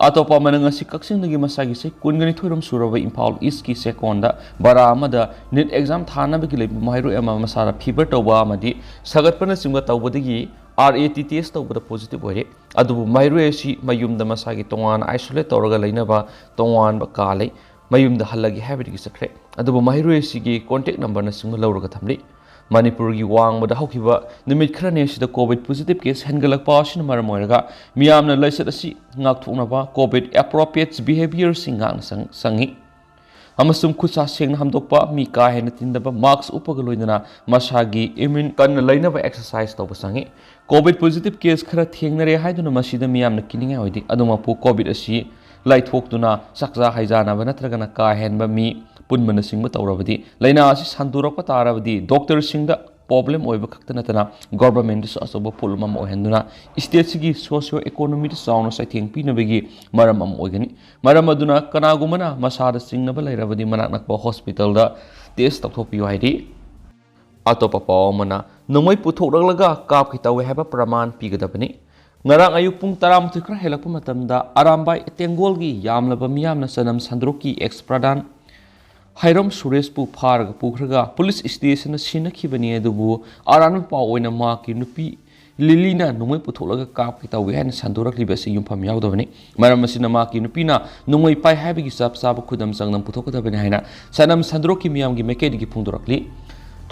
ꯑꯇꯣꯞꯄ ꯑꯃꯅ, ꯉꯁꯤ ꯀꯛꯆꯤꯡꯗꯒꯤ ꯃꯁꯥꯒꯤ ꯆꯍꯤ ꯀꯨꯟꯒ ꯅꯤꯊꯣꯏꯔꯣꯝ ꯁꯨꯔꯕ ꯏꯝꯐꯥꯜ ꯏꯁꯀꯤ ꯆꯦꯛꯀꯣꯟꯗ ꯕꯔꯥ ꯑꯃꯗ ꯅꯤꯠ ꯑꯦꯛꯖꯥꯝ ꯊꯥꯅꯕꯒꯤ ꯂꯩꯕ ꯃꯍꯩꯔꯣꯏ ꯑꯃ ꯃꯁꯥꯗ ꯐꯤꯚꯔ ꯇꯧꯕ ꯑꯃꯗꯤ ꯁꯥꯒꯠꯄꯅꯆꯤꯡꯕ ꯇꯧꯕꯗꯒꯤ ꯑꯥꯔ ꯑꯦ ꯇꯤ ꯇꯦꯁ ꯇꯧꯕꯗ ꯄꯣꯖꯤꯇꯤꯚ ꯑꯣꯏꯔꯦ꯫ ꯑꯗꯨꯕꯨ ꯃꯍꯩꯔꯣꯏ ꯑꯁꯤ ꯃꯌꯨꯝꯗ ꯃꯁꯥꯒꯤ ꯇꯣꯉꯥꯟꯅ ꯑꯥꯏꯁꯣꯂꯦꯠ ꯇꯧꯔꯒ ꯂꯩꯅꯕ ꯇꯣꯉꯥꯟꯕ ꯀꯥ ꯂꯩ꯫ ꯃꯌꯨꯝꯗ ꯍꯜꯂꯒꯦ ꯍꯥꯏꯕꯗꯒꯤ ꯆꯠꯈ꯭ꯔꯦ꯫ ꯑꯗꯨꯕꯨ ꯃꯍꯩꯔꯣꯏ ꯑꯁꯤꯒꯤ ꯀꯣꯟꯇꯦꯛ ꯅꯝꯕꯔꯅꯆꯤꯡꯕ ꯂꯧꯔꯒ ꯊꯝꯂꯤ꯫ ꯃꯅꯤꯄꯨꯔꯒꯤ ꯋꯥꯡꯃꯗ ꯍꯧꯈꯤꯕ ꯅꯨꯃꯤꯠ ꯈꯔꯅꯤ ꯑꯁꯤꯗ ꯀꯣꯚꯤꯗ ꯄꯣꯖꯤꯇꯤꯚ ꯀꯦꯁ ꯍꯦꯟꯒꯠꯂꯛꯄ ꯑꯁꯤꯅ ꯃꯔꯝ ꯑꯣꯏꯔꯒ ꯃꯤꯌꯥꯝꯅ ꯂꯥꯏꯆꯠ ꯑꯁꯤ ꯉꯥꯛꯊꯣꯛꯅꯕ ꯀꯣꯚꯤꯗ ꯑꯦꯄ꯭ꯔꯣꯄ꯭ꯔꯤꯌꯦꯠ ꯕꯤꯍꯦꯕꯤꯌꯔꯁꯤꯡ ꯉꯥꯛꯅ ꯆꯪ-, ꯆꯪꯏ꯫ ꯑꯃꯁꯨꯡ ꯈꯨꯠ ꯁꯥ ꯁꯦꯡꯅ ꯍꯥꯝꯗꯣꯛꯄ, ꯃꯤ ꯀꯥ ꯍꯦꯟꯅ ꯇꯤꯟꯗꯕ, ꯃꯥꯁꯛ ꯎꯞꯄꯒ ꯂꯣꯏꯅꯅ ꯃꯁꯥꯒꯤ ꯏꯃ꯭ꯌꯨꯟ ꯀꯟꯅ ꯂꯩꯅꯕ ꯑꯦꯛꯁꯔꯁꯥꯏꯖ ꯇꯧꯕ ꯆꯪꯏ꯫ ꯀꯣꯚꯤꯗ ꯄꯣꯖꯤꯇꯤꯚ ꯀꯦꯁ ꯈꯔ ꯊꯦꯡꯅꯔꯦ ꯍꯥꯏꯗꯨꯅ ꯃꯁꯤꯗ ꯃꯤꯌꯥꯝꯅ ꯀꯤꯅꯤꯡꯉꯥꯏ ꯑꯣꯏꯗꯦ꯫ ꯑꯗꯨꯃꯛꯄꯨ ꯀꯣꯚꯤꯗ ꯑꯁꯤ ꯂꯥꯏꯊꯣꯛꯇꯨꯅ ꯆꯥꯛꯆꯥ ꯍꯩꯖꯥꯅꯕ ꯅꯠꯇ꯭ꯔꯒꯅ ꯀꯥ ꯍꯦꯟꯕ ꯃꯤ ꯄꯨꯟꯕꯅꯆꯤꯡꯕ ꯇꯧꯔꯕꯗꯤ, ꯂꯥꯏꯅꯥ ꯑꯁꯤ ꯁꯟꯗꯣꯔꯛꯄ ꯇꯥꯔꯕꯗꯤ ꯗꯣꯛꯇꯔꯁꯤꯡꯗ ꯄ꯭ꯔꯣꯕ꯭ꯂꯦꯝ ꯑꯣꯏꯕ ꯈꯛꯇ ꯅꯠꯇꯅ ꯒꯣꯚꯔꯟꯃꯦꯟꯗꯁꯨ ꯑꯆꯧꯕ ꯄꯣꯠꯂꯨꯝ ꯑꯃ ꯑꯣꯏꯍꯟꯗꯨꯅ ꯁ꯭ꯇꯦꯠꯁꯤꯒꯤ ꯁꯣꯁꯤꯌꯣ ꯏꯀꯣꯅꯣꯃꯤꯗ ꯆꯥꯎꯅ ꯆꯩꯊꯦꯡ ꯄꯤꯅꯕꯒꯤ ꯃꯔꯝ ꯑꯃ ꯑꯣꯏꯒꯅꯤ꯫ ꯃꯔꯝ ꯑꯗꯨꯅ ꯀꯅꯥꯒꯨꯝꯕꯅ ꯃꯁꯥꯗ ꯆꯤꯡꯅꯕ ꯂꯩꯔꯕꯗꯤ ꯃꯅꯥꯛ ꯅꯛꯄ ꯍꯣꯁꯄꯤꯇꯥꯜꯗ ꯇꯦꯁ ꯇꯧꯊꯣꯛꯄꯤꯌꯨ ꯍꯥꯏꯔꯤ꯫ ꯑꯇꯣꯞꯄ ꯄꯥꯎ ꯑꯃꯅ, ꯅꯣꯡꯃꯩ ꯄꯨꯊꯣꯛꯂꯛꯂꯒ ꯀꯥꯞꯀꯦ ꯇꯧꯏ ꯍꯥꯏꯕ ꯄ꯭ꯔꯃꯥꯟ ꯄꯤꯒꯗꯕꯅꯤ꯫ ꯉꯔꯥꯡ ꯑꯌꯨꯛ ꯄꯨꯡ ꯇꯔꯥꯃꯥꯊꯣꯏ ꯈꯔ ꯍꯦꯜꯂꯛꯄ ꯃꯇꯝꯗ ꯑꯔꯥꯝꯕꯥꯏ ꯇꯦꯡꯒꯣꯜꯒꯤ ꯌꯥꯝꯂꯕ ꯃꯤꯌꯥꯝꯅ ꯆꯅꯝ ꯁꯟꯗ꯭ꯔꯣꯛꯀꯤ ꯑꯦꯛꯁ ꯄ꯭ꯔꯙꯥꯟ ꯍꯩꯔꯣꯝ ꯁꯨꯔꯦꯁꯄꯨ ꯐꯥꯔꯒ ꯄꯨꯈ꯭ꯔꯒ ꯄꯨꯂꯤꯁ ꯁ꯭ꯇꯦꯁꯟꯗ ꯁꯤꯟꯅꯈꯤꯕꯅꯤ꯫ ꯑꯗꯨꯕꯨ ꯑꯔꯥꯟꯕ ꯄꯥꯎ ꯑꯣꯏꯅ ꯃꯍꯥꯛꯀꯤ ꯅꯨꯄꯤ ꯂꯤꯂꯤꯅ ꯅꯣꯡꯃꯩ ꯄꯨꯊꯣꯛꯂꯒ ꯀꯥꯞꯀꯦ ꯇꯧꯏ ꯍꯥꯏꯅ ꯁꯟꯗꯣꯔꯛꯂꯤꯕ ꯑꯁꯤ ꯌꯨꯝꯐꯝ ꯌꯥꯎꯗꯕꯅꯤ꯫ ꯃꯔꯝ ꯑꯁꯤꯅ ꯃꯍꯥꯛꯀꯤ ꯅꯨꯄꯤꯅ ꯅꯣꯡꯃꯩ ꯄꯥꯏ ꯍꯥꯏꯕꯒꯤ ꯆꯞ ꯆꯥꯕ ꯈꯨꯗꯝ ꯆꯥꯡꯗꯝ ꯄꯨꯊꯣꯛꯀꯗꯕꯅꯤ ꯍꯥꯏꯅ ꯆꯅꯝ ꯁꯟꯗ꯭ꯔꯣꯛꯀꯤ ꯃꯤꯌꯥꯝꯒꯤ ꯃꯥꯏꯀꯩꯗꯒꯤ ꯐꯣꯡꯗꯣꯔꯛꯂꯤ꯫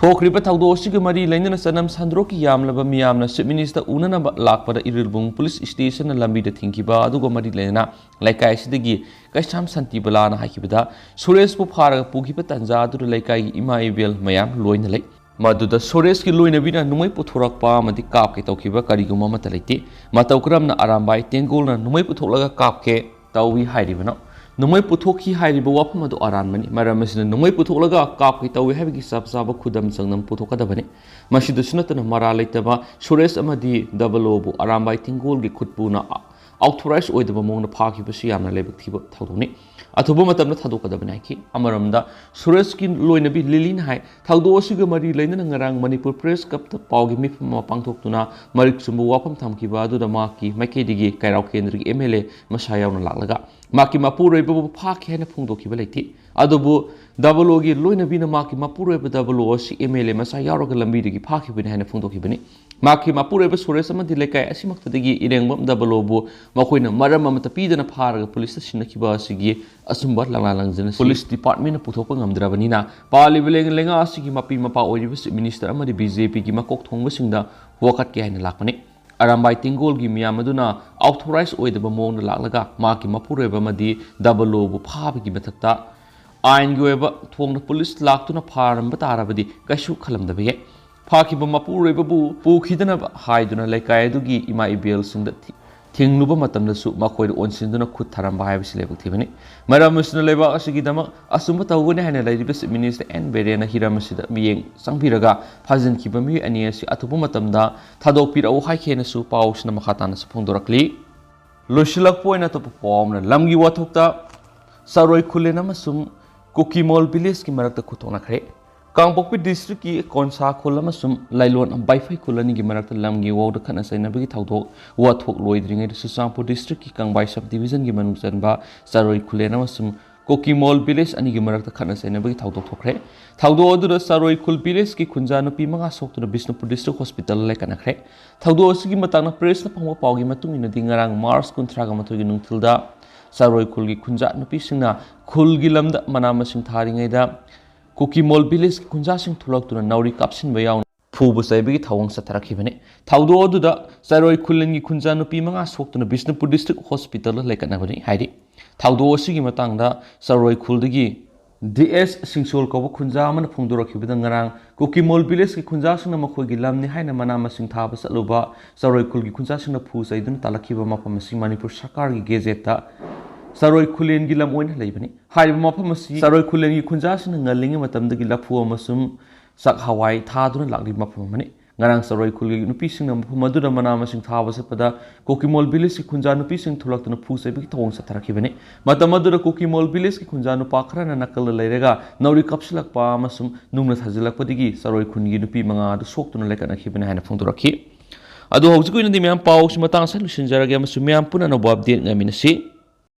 ꯊꯣꯛꯈ꯭ꯔꯤꯕ ꯊꯧꯗꯣꯛ ꯑꯁꯤꯒ ꯃꯔꯤ ꯂꯩꯅꯅ ꯆꯅꯝ ꯁꯟꯗ꯭ꯔꯣꯛꯀꯤ ꯌꯥꯝꯂꯕ ꯃꯤꯌꯥꯝꯅ ꯆꯤꯐ ꯃꯤꯅꯤꯁꯇꯔ ꯎꯅꯅꯕ ꯂꯥꯛꯄꯗ ꯏꯔꯤꯜꯕꯨꯡ ꯄꯨꯂꯤꯁ ꯁ꯭ꯇꯦꯁꯟꯅ ꯂꯝꯕꯤꯗ ꯊꯤꯡꯈꯤꯕ ꯑꯗꯨꯒ ꯃꯔꯤ ꯂꯩꯅꯅ ꯂꯩꯀꯥꯏ ꯑꯁꯤꯗꯒꯤ ꯀꯩꯁꯥꯝ ꯁꯥꯟꯇꯤꯕꯂꯥꯅ ꯍꯥꯏꯈꯤꯕꯗ, ꯁꯨꯔꯦꯁꯄꯨ ꯐꯥꯔꯒ ꯄꯨꯈꯤꯕ ꯇꯥꯟꯖꯥ ꯑꯗꯨꯗ ꯂꯩꯀꯥꯏꯒꯤ ꯏꯃꯥ ꯏꯕꯦꯜ ꯃꯌꯥꯝ ꯂꯣꯏꯅ ꯂꯩ꯫ ꯃꯗꯨꯗ ꯁꯨꯔꯦꯁꯀꯤ ꯂꯣꯏꯅꯕꯤꯅ ꯅꯣꯡꯃꯩ ꯄꯨꯊꯣꯔꯛꯄ ꯑꯃꯗꯤ ꯀꯥꯞꯀꯦ ꯇꯧꯈꯤꯕ ꯀꯔꯤꯒꯨꯝꯕ ꯑꯃꯠꯇ ꯂꯩꯇꯦ꯫ ꯃꯇꯧ ꯀꯔꯝꯅ ꯑꯔꯥꯝꯕꯥꯏ ꯇꯦꯡꯒꯣꯜꯅ ꯅꯣꯡꯃꯩ ꯄꯨꯊꯣꯛꯂꯒ ꯀꯥꯞꯀꯦ ꯇꯧꯏ ꯍꯥꯏꯔꯤꯕꯅꯣ? ꯅꯣꯡꯃꯩ ꯄꯨꯊꯣꯛꯈꯤ ꯍꯥꯏꯔꯤꯕ ꯋꯥꯐꯝ ꯑꯗꯨ ꯑꯔꯥꯟꯕꯅꯤ꯫ ꯃꯔꯝ ꯑꯁꯤꯅ ꯅꯣꯡꯃꯩ ꯄꯨꯊꯣꯛꯂꯒ ꯀꯥꯞꯀꯦ ꯇꯧꯏ ꯍꯥꯏꯕꯒꯤ ꯆꯞ ꯆꯥꯕ ꯈꯨꯗꯝ ꯆꯥꯡꯗꯝ ꯄꯨꯊꯣꯛꯀꯗꯕꯅꯤ꯫ ꯃꯁꯤꯗꯁꯨ ꯅꯠꯇꯅ ꯃꯔꯥꯜ ꯂꯩꯇꯕ ꯁꯨꯔꯦꯁ ꯑꯃꯗꯤ ꯗꯕꯜ ꯑꯣꯕꯨ ꯑꯔꯥꯝꯕꯥꯏ ꯇꯦꯡꯒꯣꯜꯒꯤ ꯈꯨꯠꯄꯨꯅ ꯑꯥꯎꯊꯣꯔꯥꯏꯖ ꯑꯣꯏꯗꯕ ꯃꯑꯣꯡꯗ ꯐꯥꯈꯤꯕꯁꯤ ꯌꯥꯝꯅ ꯂꯥꯏꯕꯛ ꯊꯤꯕ ꯊꯧꯗꯣꯛꯅꯤ꯫ ꯑꯊꯨꯕ ꯃꯇꯝꯗ ꯊꯥꯗꯣꯛꯀꯗꯕꯅꯤ ꯍꯥꯏꯈꯤ꯫ ꯑꯃꯔꯣꯝꯗ ꯁꯨꯔꯦꯁꯀꯤ ꯂꯣꯏꯅꯕꯤ ꯂꯤꯂꯤꯅ ꯍꯥꯏ, ꯊꯧꯗꯣꯛ ꯑꯁꯤꯒ ꯃꯔꯤ ꯂꯩꯅꯅ ꯉꯔꯥꯡ ꯃꯅꯤꯄꯨꯔ ꯄ꯭ꯔꯦꯁ ꯀ꯭ꯂꯕꯇ ꯄꯥꯎꯒꯤ ꯃꯤꯐꯝ ꯑꯃ ꯄꯥꯡꯊꯣꯛꯇꯨꯅ ꯃꯔꯤꯛ ꯆꯨꯝꯕ ꯋꯥꯐꯝ ꯊꯝꯈꯤꯕ ꯑꯗꯨꯗ ꯃꯍꯥꯛꯀꯤ ꯃꯥꯏꯀꯩꯗꯒꯤ ꯀꯩꯔꯥꯎ ꯀꯦꯟꯗ꯭ꯔꯒꯤ ꯑꯦꯝ ꯑꯦꯜ ꯑꯦ ꯃꯁꯥ ꯌꯥꯎꯅ ꯂꯥꯛꯂꯒ ꯃꯍꯥꯛꯀꯤ ꯃꯄꯨꯔꯣꯏꯕꯕꯨ ꯐꯥꯈꯤ ꯍꯥꯏꯅ ꯐꯣꯡꯗꯣꯛꯈꯤꯕ ꯂꯩꯇꯦ꯫ ꯑꯗꯨꯕꯨ ꯗꯕꯜ ꯑꯣꯒꯤ ꯂꯣꯏꯅꯕꯤꯅ ꯃꯍꯥꯛꯀꯤ ꯃꯄꯨꯔꯣꯏꯕ ꯗꯕꯜ ꯑꯣ ꯑꯁꯤ ꯑꯦꯝ ꯑꯦꯜ ꯑꯦ ꯃꯁꯥ ꯌꯥꯎꯔꯒ ꯂꯝꯕꯤꯗꯒꯤ ꯐꯥꯈꯤꯕꯅꯤ ꯍꯥꯏꯅ ꯐꯣꯡꯗꯣꯛꯈꯤꯕꯅꯤ꯫ ꯃꯍꯥꯛꯀꯤ ꯃꯄꯨꯔꯣꯏꯕ ꯁꯨꯔꯦꯁ ꯑꯃꯗꯤ ꯂꯩꯀꯥꯏ ꯑꯁꯤꯃꯛꯇꯗꯒꯤ ꯏꯔꯦꯡꯕꯝ ꯗꯕꯜ ꯑꯣꯕꯨ ꯃꯈꯣꯏꯅ ꯃꯔꯝ ꯑꯃꯠꯇ ꯄꯤꯗꯅ ꯐꯥꯔꯒ ꯄꯨꯂꯤꯁꯇ ꯁꯤꯟꯅꯈꯤꯕ ꯑꯁꯤꯒꯤ ꯑꯆꯨꯝꯕ ꯂꯪꯂꯥ ꯂꯪꯖꯅꯁꯤ꯫ ꯄꯨꯂꯤꯁ ꯗꯤꯄꯥꯔꯠꯃꯦꯟꯅ ꯄꯨꯊꯣꯛꯄ ꯉꯝꯗ꯭ꯔꯕꯅꯤꯅ ꯄꯥꯜꯂꯤꯕ ꯂꯩꯉꯥꯛ ꯑꯁꯤꯒꯤ ꯃꯄꯤ ꯃꯄꯥ ꯑꯣꯏꯔꯤꯕ ꯆꯤꯐ ꯃꯤꯅꯤꯁꯇꯔ ꯑꯃꯗꯤ ꯕꯤ ꯖꯦ ꯄꯤꯒꯤ ꯃꯀꯣꯛ ꯊꯣꯡꯕꯁꯤꯡꯗ ꯋꯥꯀꯠꯀꯦ ꯍꯥꯏꯅ ꯂꯥꯛꯄꯅꯤ꯫ ꯑꯔꯥꯝꯕꯥꯏ ꯇꯦꯡꯒꯣꯜꯒꯤ ꯃꯤꯌꯥꯝ ꯑꯗꯨꯅ ꯑꯥꯎꯊꯣꯔꯥꯏꯖ ꯑꯣꯏꯗꯕ ꯃꯑꯣꯡꯗ ꯂꯥꯛꯂꯒ ꯃꯍꯥꯛꯀꯤ ꯃꯄꯨꯔꯣꯏꯕ ꯑꯃꯗꯤ ꯗꯕꯜ ꯑꯣꯕꯨ ꯐꯥꯕꯒꯤ ꯃꯊꯛꯇ ꯑꯥꯏꯟꯒꯤ ꯑꯣꯏꯕ ꯊꯣꯡꯗ ꯄꯨꯂꯤꯁ ꯂꯥꯛꯇꯨꯅ ꯐꯥꯔꯝꯕ ꯇꯥꯔꯕꯗꯤ ꯀꯩꯁꯨ ꯈꯜꯂꯝꯗꯕ ꯌꯥꯏ꯫ ꯐꯥꯈꯤꯕ ꯃꯄꯨꯔꯣꯏꯕꯕꯨ ꯄꯨꯈꯤꯗꯅꯕ ꯍꯥꯏꯗꯨꯅ ꯂꯩꯀꯥꯏ ꯑꯗꯨꯒꯤ ꯏꯃꯥ ꯏꯕꯦꯜꯁꯤꯡꯗ ꯊꯤ-, ꯊꯤꯡꯂꯨꯕ ꯃꯇꯝꯗꯁꯨ ꯃꯈꯣꯏꯗ ꯑꯣꯟꯁꯤꯟꯗꯨꯅ ꯈꯨꯠ ꯊꯥꯔꯝꯕ ꯍꯥꯏꯕꯁꯤ ꯂꯥꯏꯕꯛ ꯊꯤꯕꯅꯤ꯫ ꯃꯔꯝ ꯑꯁꯤꯅ ꯂꯩꯕꯥꯛ ꯑꯁꯤꯒꯤꯗꯃꯛ ꯑꯆꯨꯝꯕ ꯇꯧꯒꯅꯤ ꯍꯥꯏꯅ ꯂꯩꯔꯤꯕ ꯆꯤꯐ ꯃꯤꯅꯤꯁꯇꯔ ꯑꯦꯟ ꯕꯤꯔꯦꯟꯅ ꯍꯤꯔꯝ ꯑꯁꯤꯗ ꯃꯤꯠꯌꯦꯡ ꯆꯪꯕꯤꯔꯒ ꯐꯥꯖꯤꯟꯈꯤꯕ ꯃꯤꯑꯣꯏ ꯑꯅꯤ ꯑꯁꯤ ꯑꯊꯨꯕ ꯃꯇꯝꯗ ꯊꯥꯗꯣꯛꯄꯤꯔꯛꯎ ꯍꯥꯏꯈꯤ ꯍꯥꯏꯅꯁꯨ ꯄꯥꯎꯁꯤꯅ ꯃꯈꯥ ꯇꯥꯅꯁꯨ ꯐꯣꯡꯗꯣꯔꯛꯂꯤ꯫ ꯂꯣꯏꯁꯤꯜꯂꯛꯄ ꯑꯣꯏꯅ ꯑꯇꯣꯞꯄ ꯄꯥꯎ ꯑꯃꯅ ꯂꯝꯒꯤ ꯋꯥꯊꯣꯛꯇ ꯆꯔꯣꯏ ꯈꯨꯂꯦꯟ ꯑꯃꯁꯨꯡ ꯀꯨꯀꯤꯃꯣꯜ ꯚꯤꯂꯦꯖꯀꯤ ꯃꯔꯛꯇ ꯈꯨꯠꯊꯣꯛꯅꯈ꯭ꯔꯦ꯫ ꯀꯥꯡꯄꯣꯛꯄꯤ ꯗꯤꯁꯇ꯭ꯔꯤꯛꯀꯤ ꯀꯣꯟꯁꯥ ꯈꯨꯜ ꯑꯃꯁꯨꯡ ꯂꯥꯏꯂꯣꯟ ꯕꯥꯏꯐꯩ ꯈꯨꯜ ꯑꯅꯤꯒꯤ ꯃꯔꯛꯇ ꯂꯝꯒꯤ ꯋꯥꯎꯗ ꯈꯠꯅ ꯆꯩꯅꯕꯒꯤ ꯊꯧꯗꯣꯛ ꯋꯥꯊꯣꯛ ꯂꯣꯏꯗ꯭ꯔꯤꯉꯩꯗ ꯆꯨꯔꯆꯥꯟꯄꯨꯔ ꯗꯤꯁꯇ꯭ꯔꯤꯛꯀꯤ ꯀꯪꯕꯥꯏ ꯁꯕ ꯗꯤꯕꯤꯖꯟꯒꯤ ꯃꯅꯨꯡ ꯆꯟꯕ ꯆꯔꯣꯏ ꯈꯨꯂꯦꯟ ꯑꯃꯁꯨꯡ ꯀꯣꯀꯤꯃꯣꯜ ꯚꯤꯂꯦꯖ ꯑꯅꯤꯒꯤ ꯃꯔꯛꯇ ꯈꯠꯅ ꯆꯩꯅꯕꯒꯤ ꯊꯧꯗꯣꯛ ꯊꯣꯛꯈ꯭ꯔꯦ꯫ ꯊꯧꯗꯣꯛ ꯑꯗꯨꯗ ꯆꯔꯣꯏ ꯈꯨꯜ ꯚꯤꯂꯦꯖꯀꯤ ꯈꯨꯟꯖꯥ ꯅꯨꯄꯤ ꯃꯉꯥ ꯁꯣꯛꯇꯨꯅ ꯕꯤꯁꯅꯨꯄꯨꯔ ꯗꯤꯁꯇ꯭ꯔꯤꯛ ꯍꯣꯁꯄꯤꯇꯥꯜꯗ ꯂꯩꯈꯠꯅꯈ꯭ꯔꯦ꯫ ꯊꯧꯗꯣꯛ ꯑꯁꯤꯒꯤ ꯃꯇꯥꯡꯗ ꯄ꯭ꯔꯦꯁꯅ ꯐꯪꯕ ꯄꯥꯎꯒꯤ ꯃꯇꯨꯡ ꯏꯟꯅꯗꯤ ꯉꯔꯥꯡ ꯃꯥꯔꯆ ꯀꯨꯟꯊ꯭ꯔꯥꯒ ꯃꯥꯊꯣꯏꯒꯤ ꯅꯨꯡꯊꯤꯜꯗ ꯆꯔꯣꯏ ꯈꯨꯜꯒꯤ ꯈꯨꯟꯖꯥ ꯅꯨꯄꯤꯁꯤꯡꯅ ꯈꯨꯜꯒꯤ ꯂꯝꯗ ꯃꯅꯥ ꯃꯁꯤꯡ ꯊꯥꯔꯤꯉꯩꯗ ꯀꯨꯀꯤꯃꯣꯜ ꯚꯤꯂꯦꯖꯀꯤ ꯈꯨꯟꯖꯥꯁꯤꯡ ꯊꯣꯛꯂꯛꯇꯨꯅ ꯅꯥꯎꯔꯤ ꯀꯥꯞꯁꯤꯟꯕ ꯌꯥꯎꯅ ꯐꯨꯕ ꯆꯩꯕꯒꯤ ꯊꯧꯑꯣꯡ ꯆꯠꯊꯔꯛꯈꯤꯕꯅꯤ꯫ ꯊꯧꯗꯣꯛ ꯑꯗꯨꯗ ꯆꯔꯣꯏ ꯈꯨꯜꯂꯦꯟꯒꯤ ꯈꯨꯟꯖꯥ ꯅꯨꯄꯤ ꯃꯉꯥ ꯁꯣꯛꯇꯨꯅ ꯕꯤꯁꯅꯨꯄꯨꯔ ꯗꯤꯁꯇ꯭ꯔꯤꯛ ꯍꯣꯁꯄꯤꯇꯥꯜꯗ ꯂꯩꯈꯠꯅꯕꯅꯤ ꯍꯥꯏꯔꯤ꯫ ꯊꯧꯗꯣꯛ ꯑꯁꯤꯒꯤ ꯃꯇꯥꯡꯗ ꯆꯔꯣꯏ ꯈꯨꯜꯗꯒꯤ ꯗꯤ ꯑꯦꯁ ꯁꯤꯡꯁꯣꯜ ꯀꯧꯕ ꯈꯨꯟꯖꯥ ꯑꯃꯅ ꯐꯣꯡꯗꯣꯔꯛꯈꯤꯕꯗ ꯉꯔꯥꯡ ꯀꯨꯀꯤꯃꯣꯜ ꯚꯤꯂꯦꯖꯀꯤ ꯈꯨꯟꯖꯥꯁꯤꯡꯅ ꯃꯈꯣꯏꯒꯤ ꯂꯝꯅꯤ ꯍꯥꯏꯅ ꯃꯅꯥ ꯃꯁꯤꯡ ꯊꯥꯕ ꯆꯠꯂꯨꯕ ꯆꯔꯣꯏ ꯈꯨꯜꯒꯤ ꯈꯨꯟꯖꯥꯁꯤꯡꯅ ꯐꯨ ꯆꯩꯗꯨꯅ ꯇꯥꯜꯂꯛꯈꯤꯕ ꯃꯐꯝ ꯑꯁꯤ ꯃꯅꯤꯄꯨꯔ ꯁꯔꯀꯥꯔꯒꯤ ꯒꯦꯖꯦꯠꯇ ꯆꯔꯣꯏ ꯈꯨꯂꯦꯟꯒꯤ ꯂꯝ ꯑꯣꯏꯅ ꯂꯩꯕꯅꯤ꯫ ꯍꯥꯏꯔꯤꯕ ꯃꯐꯝ ꯑꯁꯤ ꯆꯔꯣꯏ ꯈꯨꯂꯦꯟꯒꯤ ꯈꯨꯟꯖꯥꯁꯤꯡꯅ ꯉꯜꯂꯤꯉꯩ ꯃꯇꯝꯗꯒꯤ ꯂꯐꯨ ꯑꯃꯁꯨꯡ ꯆꯥꯛ ꯍꯋꯥꯏ ꯊꯥꯗꯨꯅ ꯂꯥꯛꯂꯤꯕ ꯃꯐꯝ ꯑꯃꯅꯤ꯫ ꯉꯔꯥꯡ ꯆꯔꯣꯏ ꯈꯨꯜꯒꯤ ꯅꯨꯄꯤꯁꯤꯡꯅ ꯃꯐꯝ ꯑꯗꯨꯗ ꯃꯅꯥ ꯃꯁꯤꯡ ꯊꯥꯕ ꯆꯠꯄꯗ ꯀꯨꯀꯤꯃꯣꯜ ꯚꯤꯂꯦꯖꯀꯤ ꯈꯨꯟꯖꯥ ꯅꯨꯄꯤꯁꯤꯡ ꯊꯣꯛꯂꯛꯇꯨꯅ ꯐꯨ ꯆꯩꯕꯒꯤ ꯊꯧꯑꯣꯡ ꯆꯠꯊꯔꯛꯈꯤꯕꯅꯤ꯫ ꯃꯇꯝ ꯑꯗꯨꯗ ꯀꯨꯀꯤꯃꯣꯜ ꯚꯤꯂꯦꯖꯀꯤ ꯈꯨꯟꯖꯥ ꯅꯨꯄꯥ ꯈꯔꯅ ꯅꯥꯀꯜꯗ ꯂꯩꯔꯒ ꯅꯥꯎꯔꯤ ꯀꯥꯞꯁꯤꯜꯂꯛꯄ ꯑꯃꯁꯨꯡ ꯅꯨꯡꯅ ꯊꯥꯖꯤꯜꯂꯛꯄꯗꯒꯤ ꯆꯔꯣꯏ ꯈꯨꯟꯒꯤ ꯅꯨꯄꯤ ꯃꯉꯥ ꯑꯗꯨ ꯁꯣꯛꯇꯨꯅ ꯂꯩꯀꯠꯅꯈꯤꯕꯅꯤ ꯍꯥꯏꯅ ꯐꯣꯡꯗꯣꯔꯛꯈꯤ꯫ ꯑꯗꯨ ꯍꯧꯖꯤꯛꯀꯤ ꯑꯣꯏꯅꯗꯤ ꯃꯌꯥꯝ ꯄꯥꯎꯁꯤ ꯃꯇꯥꯡ ꯑꯁꯤꯗ ꯂꯣꯏꯁꯤꯟꯖꯔꯒꯦ ꯑꯃꯁꯨꯡ ꯃꯌꯥꯝ ꯄꯨꯟꯅ ꯑꯅꯧꯕ ꯑꯞꯗꯦꯠ ꯉꯥꯏꯃꯤꯟꯅꯁꯤ꯫